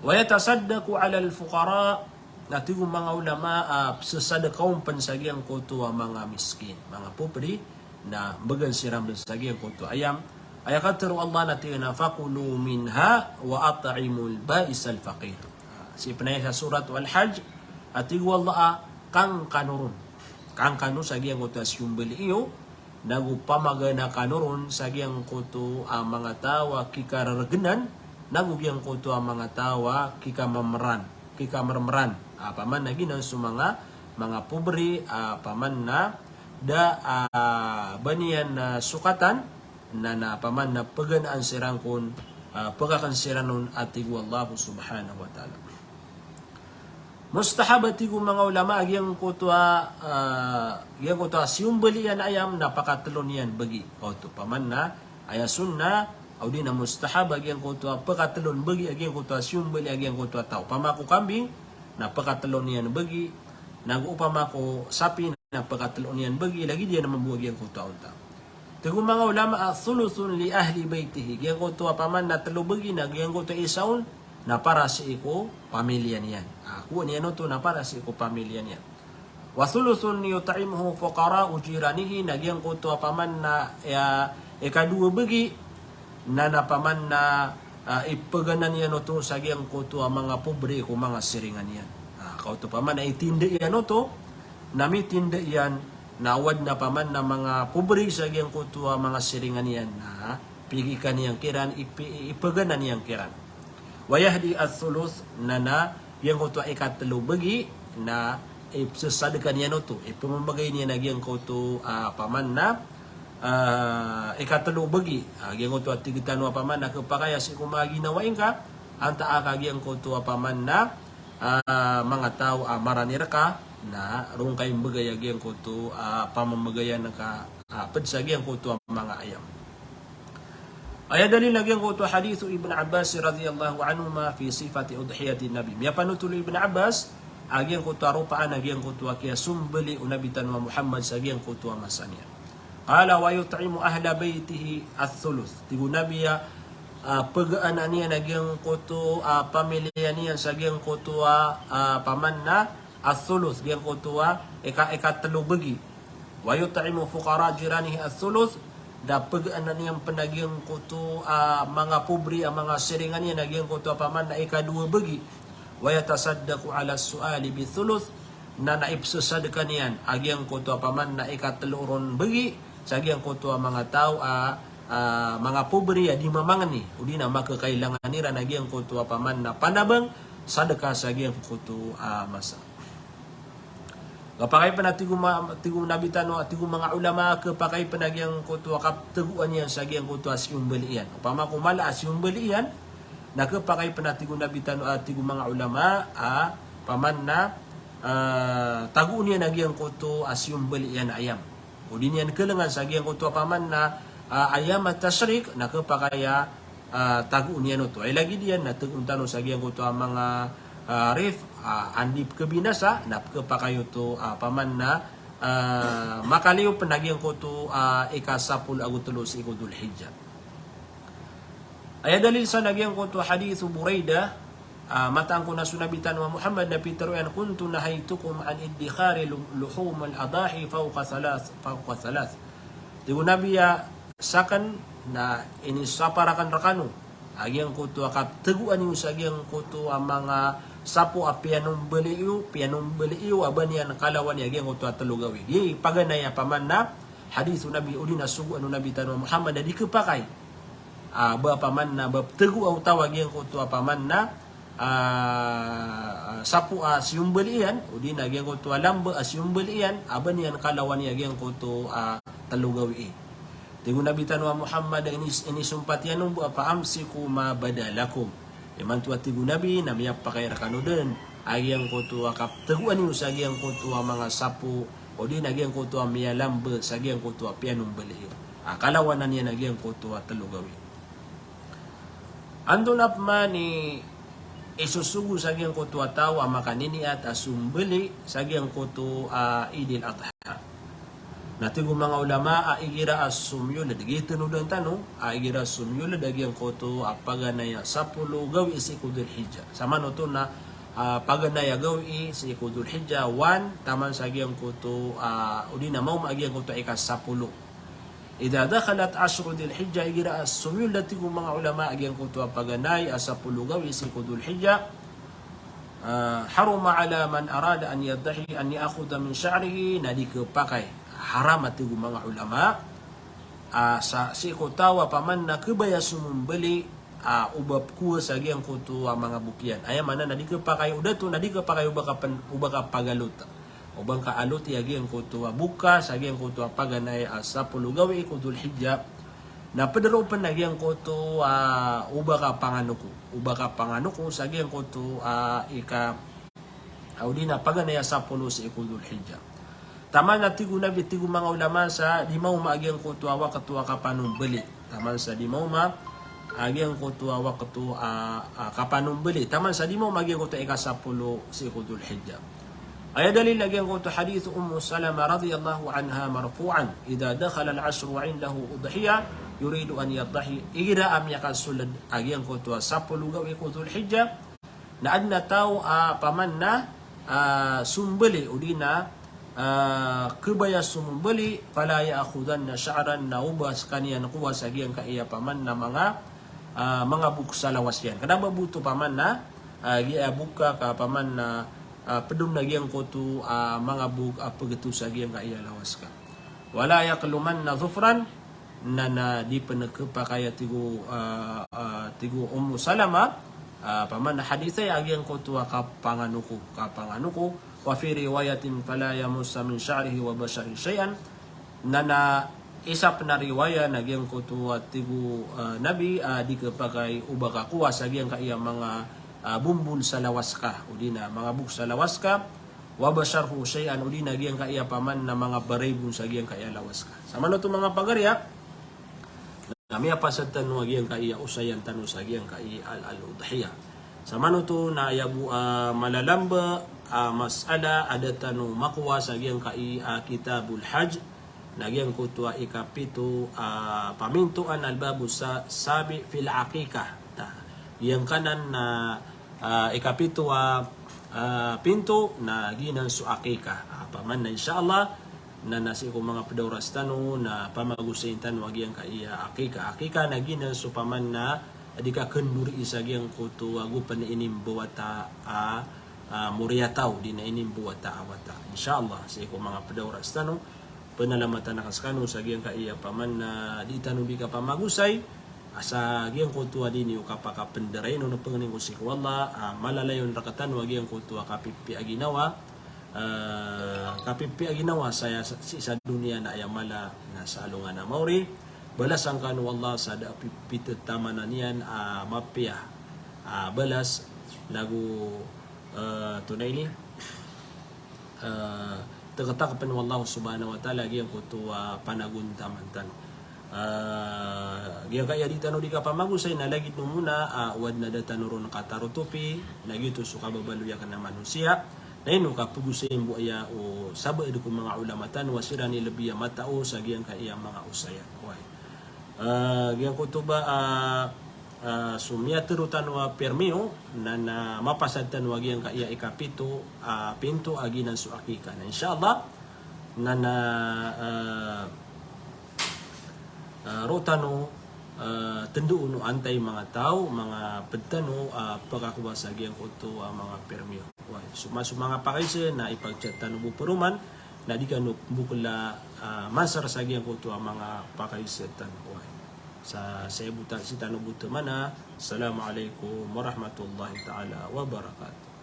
Wa yatasaddaqu alal fuqara, na tig o manga ulama, ah, pzasadka on pn sa giyangkoto a manga miskin, manga pobri, na bgan siran pn sa giyangkoto a ayam. Aya katharo o Allah na tig iyan a, "Fakulu minha wa at'imul ba'isal faqir." Ah, sii pn aya sa Surat Al-Hajj, a tig o Allah a, "Kangkano ron." Kangkano sa giyangkoto a siyombali iyo, nago pamagana kano ron sa giyangkoto a manga taw a kikarargnan, nago giyangkoto a manga taw a kikamamran, kikamarmran. Ah, paman na giyanan so manga, manga pobri, ah, paman na da, ah, ba niyan, ah, sokatan, na, na paman na pganaan siran kon, ah, pkakn siran on a tig o Allah subhanahu wa ta'ala. Mustahab a tig o manga ulama a giyangkoto a, ah, giyangkoto a siyombali iyan a ayam na pakatlo niyan bgi. Oto, paman na aya sunnah, odi na mustahab a giyangkoto a pakatlo niyan bgi a giyangkoto a siyombali a giyangkoto a taw. Opama ko kambing, na pakatlo niyan bgi, nago opama ko sapi, na pakatlo niyan bgi, lagid iyan mambo a giyangkoto a onta. Tig o manga ulama a thuluthun li ahli baytihi. Giyangkoto a paman na tlo bgi na giyangkoto a isa on na para sii ko pamilya niyan. Ah, kowaan iyan oto na para sii ko pamilya niyan. Wa thuluthun yut'imuhu fuqara'u jiranihi, na giyangkoto a paman na, ya, ikadowa bgi, na, na paman na, ah, ipaganan iyan oto sa giyangkoto a manga pobri ko manga siringan iyan. Ah, kaoto paman na itinda iyan oto, na mitinda iyan, na o adn a paman na manga pobri sa giyangkoto a manga siringan iyan, na pigikan iyan kiran, ipi-, ipaganan iyan kiran. Wa yahdi ath-thuluth, na, na giyangkoto a ikatlo bagi, na ipsasadka niyan oto, ipmamagay niyan a giyangkoto a paman na, ah, ikatlo bagi, ah, giyangkoto a tig tano a paman na khapakay a sii ko manga ginawa ingka, antaa ka giyangkoto a paman na, ah, manga taw a marani rka, na roo ngka imbgay a giyangkoto a pamamagayan ka, ah, pd sa giyangkoto a manga ayam. Aya dalil a giyangkoto a hadith o Ibn Abbas radhiyallahu anhuma fi sifati udhiyatin Nabi. Miyapanotol o Ibn Abbas a giyangkoto a ropaan a giyangkoto a kiyasombali o Nabi tano a Muhammad sa giyangkoto a masa niyan. Qala, "Wa yut'imu ahla baytihi ath-thuluth." Tig o Nabi a, ah, paganan iyan a giyangkoto a pamiliya niyan sa giyangkoto a, ah, paman na ath-thuluth, giyangkoto a ika-, ikatlo bagi. Wa yut'imu fuqara jiranihi ath-thuluth, da paganan iyan pn a giyangkoto a manga pobri a manga siringan iyan a giyangkoto a paman na ikadowa bagi. Wa yatasaddaqu ala su'ali bith-thuluth, na, na ipsasadka niyan a giyangkoto a paman na ikatlo ron bagi sa giyangkoto a manga taw a, ah, manga pobri a di mamangni, odi na makakailangan iran a giyangkoto a paman na panabang, sadka sa giyangkoto a masa. Khapakay pn a tig o ma-, tig o Nabi tano, tig o manga ulama, khapakay pn a giyangkoto a kaptagoan iyan sa giyangkoto a siyombali iyan. Opama ko mala a siyombali iyan, na khapakay pn a tig o Nabi tano, a tig o manga ulama, a paman na, ah, tagoon iyan a giyangkoto a siyombali iyan a ayam. Odi niyan khalangan sa giyangkoto a paman na, ah, ayam at-tashriq, na khapakay a, ah, tagoon iyan oto. Ay lagid iyan na tagoon tano sa giyangkoto a manga, ah, rif, ah, anda i pkhabinasa, na pkhapakay oto, ah, paman na, ah, makaliyo pn a giyangkoto a, ah, ikasapolo ago tlo sii ko Dhul Hijjah. Aya dalil san a giyangkoto a hadith o Buraidah, ah, mataan ko na so Nabi tano a Muhammad na pitharo iyan, "Kuntu nahaytukum an iddikhari lu-, luhumil adahi fawqa thalath, fawqa thalath." Tig o Nabi a, sakn na inisapar akn rkano a giyangkoto a kaptagoan iyo sa giyangkoto a manga sapo a piyanombali iyo, piyanombali iyo a ba niyan kalawani a giyangkoto a tlo gawii. Giya i paganay a paman na hadith o Nabi, odi na sogoan o Nabi tano a Muhammad a di khapakay a ba paman na ba ptagoa o taw a giyangkoto a paman na, ah, sapo a siyombali iyan, odi na giyangkoto a lamba a siyombali iyan, a ba niyan kalawani a giyangkoto a tlo gawii. Tig o Nabi tano a Muhammad a inis-, inisompat iyan on bo a, "Fa amsiku ma bada lakum." Imanto a tig o Nabi na miyapakay rkano dn a giyangkoto a kaptagoan iyo sa giyangkoto a manga sapo, odi na giyangkoto a miyalamba sa giyangkoto a piyanombali iyo. A kalawanan iyan a giyangkoto a tlo gawii. Antonaa pman i isosogo sa giyangkoto a taw a makaniniyat a sombali sa giyangkoto a Eidil Adha? Na tig o manga ulama a igira a somiyold, giya i tanodan tano, a igira a somiyold a giyangkoto a paganay a sapolo gawii sii ko Dhul Hijjah. Samanoto na, ah, paganay a gawii sii ko Dhul Hijjah, one, taman sa giyangkoto, ah, odi na maoma a giyangkoto a ikasapolo. Idha dakhalat ashru Dhil Hijjah, igira a somiyold a tig o manga ulama a giyangkoto a paganay a sapolo gawii sii ko Dhul Hijjah, ah, haruma ala man arada an yaddahi an ya'khudha min sha'rihi, na di khapakay, haram a tig o manga ulama, ah, sa, sii ko taw a paman na khabaya somombali, ah, o ba pkowa sa giyangkoto a manga bok iyan. Aya maana na di khapakay o dato, na di khapakay o ba kapen-, o ba kapagalot. O ba ngka aloti a giyangkoto a bok ka sa giyangkoto a paganay a sapolo gawii ko Dhul Hijjah. Na pd roo pn a giyangkoto a o ba kapanganoko. O ba kapanganoko sa giyangkoto a ika, a odi na paganay a sapolo sii ko Dhul Hijjah. Taman a tig o Nabi, tig o manga ulama sa di maoma a giyangkoto a wakto a kapanombali. Taman sa di maoma a giyangkoto a wakto a, a, kapanombali. Taman sa di maoma a giyangkoto a ikasapolo sii ko Dhul Hijjah. Aya dalil a giyangkoto hadith Ummu Salama radhiyallahu anha marfu'an, "Idha dakhala al-ashru wa indahu udhiyah, yuridu an yaddahi." Igira a miyakasold a giyangkoto a sapolo gawii ko Dhul Hijjah, na adn a taw a paman na, ah, sombali, odi na, ah, khabaya somombali, fala ya'khudhanna sha'ran, na o ba skaniyan kowa sa giyangkaya paman na manga, ah, manga bok sa lawas iyan. Kna ba bo oto paman na, ah, giya bok ka, ka paman na, ah, ped on a giyangkoto a manga bok a pegetosa giyangkaya lawas ka. Wala yaqlumanna zufran, na, na di pen khapakay a tig o, ah, ah, tig o Ummu Salama, ah, paman a hadith aya a giyangkoto a kapanganoko, kapanganoko. Wa fi riwayatin fala yamussa min sha'rihi wa basharihi shay'an. Na, na isa pen a riwaya na giyangkoto a tig o, ah, Nabi, ah, di khapakay o ba kakowa sa giyangkaya manga, ah, bombol sa lawas ka, odi na manga bok sa lawas ka, wa basharhu shay'an, odi na giyangkaya paman na manga baraybon sa giyangkaya lawas ka. Samanoto manga pagariya, na miyapasad tano a giyangkaya osayan tano sa giyangkaya al-, al-udhiya. Samanoto na aya bo a malalamba a masala a da tano makowa sa giyangkaya a Kitabul Hajj, na giyangkoto a ikapito a pamintoan, al-babu sa-, sabi' fil aqiqah. Na giyangkanan na, ah, ikapito a, ah, pinto na giyanan so aqiqah. Ah, paman na insha Allah, na, na sii ko manga ped a oras tano na pamagosayin tano a giyangkaya aqiqah. Aqiqah na giyanan so paman na di kakendorii sa giyangkoto ago pen inimbawata a, ah, moriyataw, di na inimbawata a wata. Insha Allah, sii ko manga ped a oras tano, penalamatan akn sekano sa giyangkaya paman na di tano di kapamagosay, a sa giyangkoto a di niyo kapakapenderay, ino na pangnin ko sii ko Allah, ah, malalayon rektano a giyangkoto a kapipiya a ginawa, ah, kapipiya a ginawa saya sa, sii sa doniya na aya mala na sa alongan a maori. Balasan kano o Allah sa da a pi-, pitetaman iyan a mapiya a balas, nago, ah, tonaa ini, ah, teketakepen o Allah subhanahu wa ta'ala a giyangkoto a panagontaman tano. Ah, giyangkaya di tano di kapamagosay na lagid o mona, ah, o adn a da tano ron katarotopi, na giyoto so kababaloy akn a manosiya. Na ino kapegosayin bo aya o sabaad ko manga ulama tano a siran i lebi a matao sa giyangkaya manga osayan. Oway. Ah, giyangkoto ba, ah, ah, so miyatero tano a permiyo, na, na mapasad tano a giyangkaya ikapito a pinto a giyanan so aqiqah. Na insha Allah, na, na, ah, ah, roo tano, ah, tendoon o antai manga taw, manga ped tano, ah, pekakowa sa giyangkoto a manga permiyo. Oway, so ma-, so manga pakaiza na ipag-chat tano bo paroman, na di kano bo kala, ah, mansar sa giyangkoto a manga pakaiza tano. Oway. Sa, saya bo ta-, sii tano bo temana. Assalamu alaikum warahmatullahi ta'ala wabarakatuh.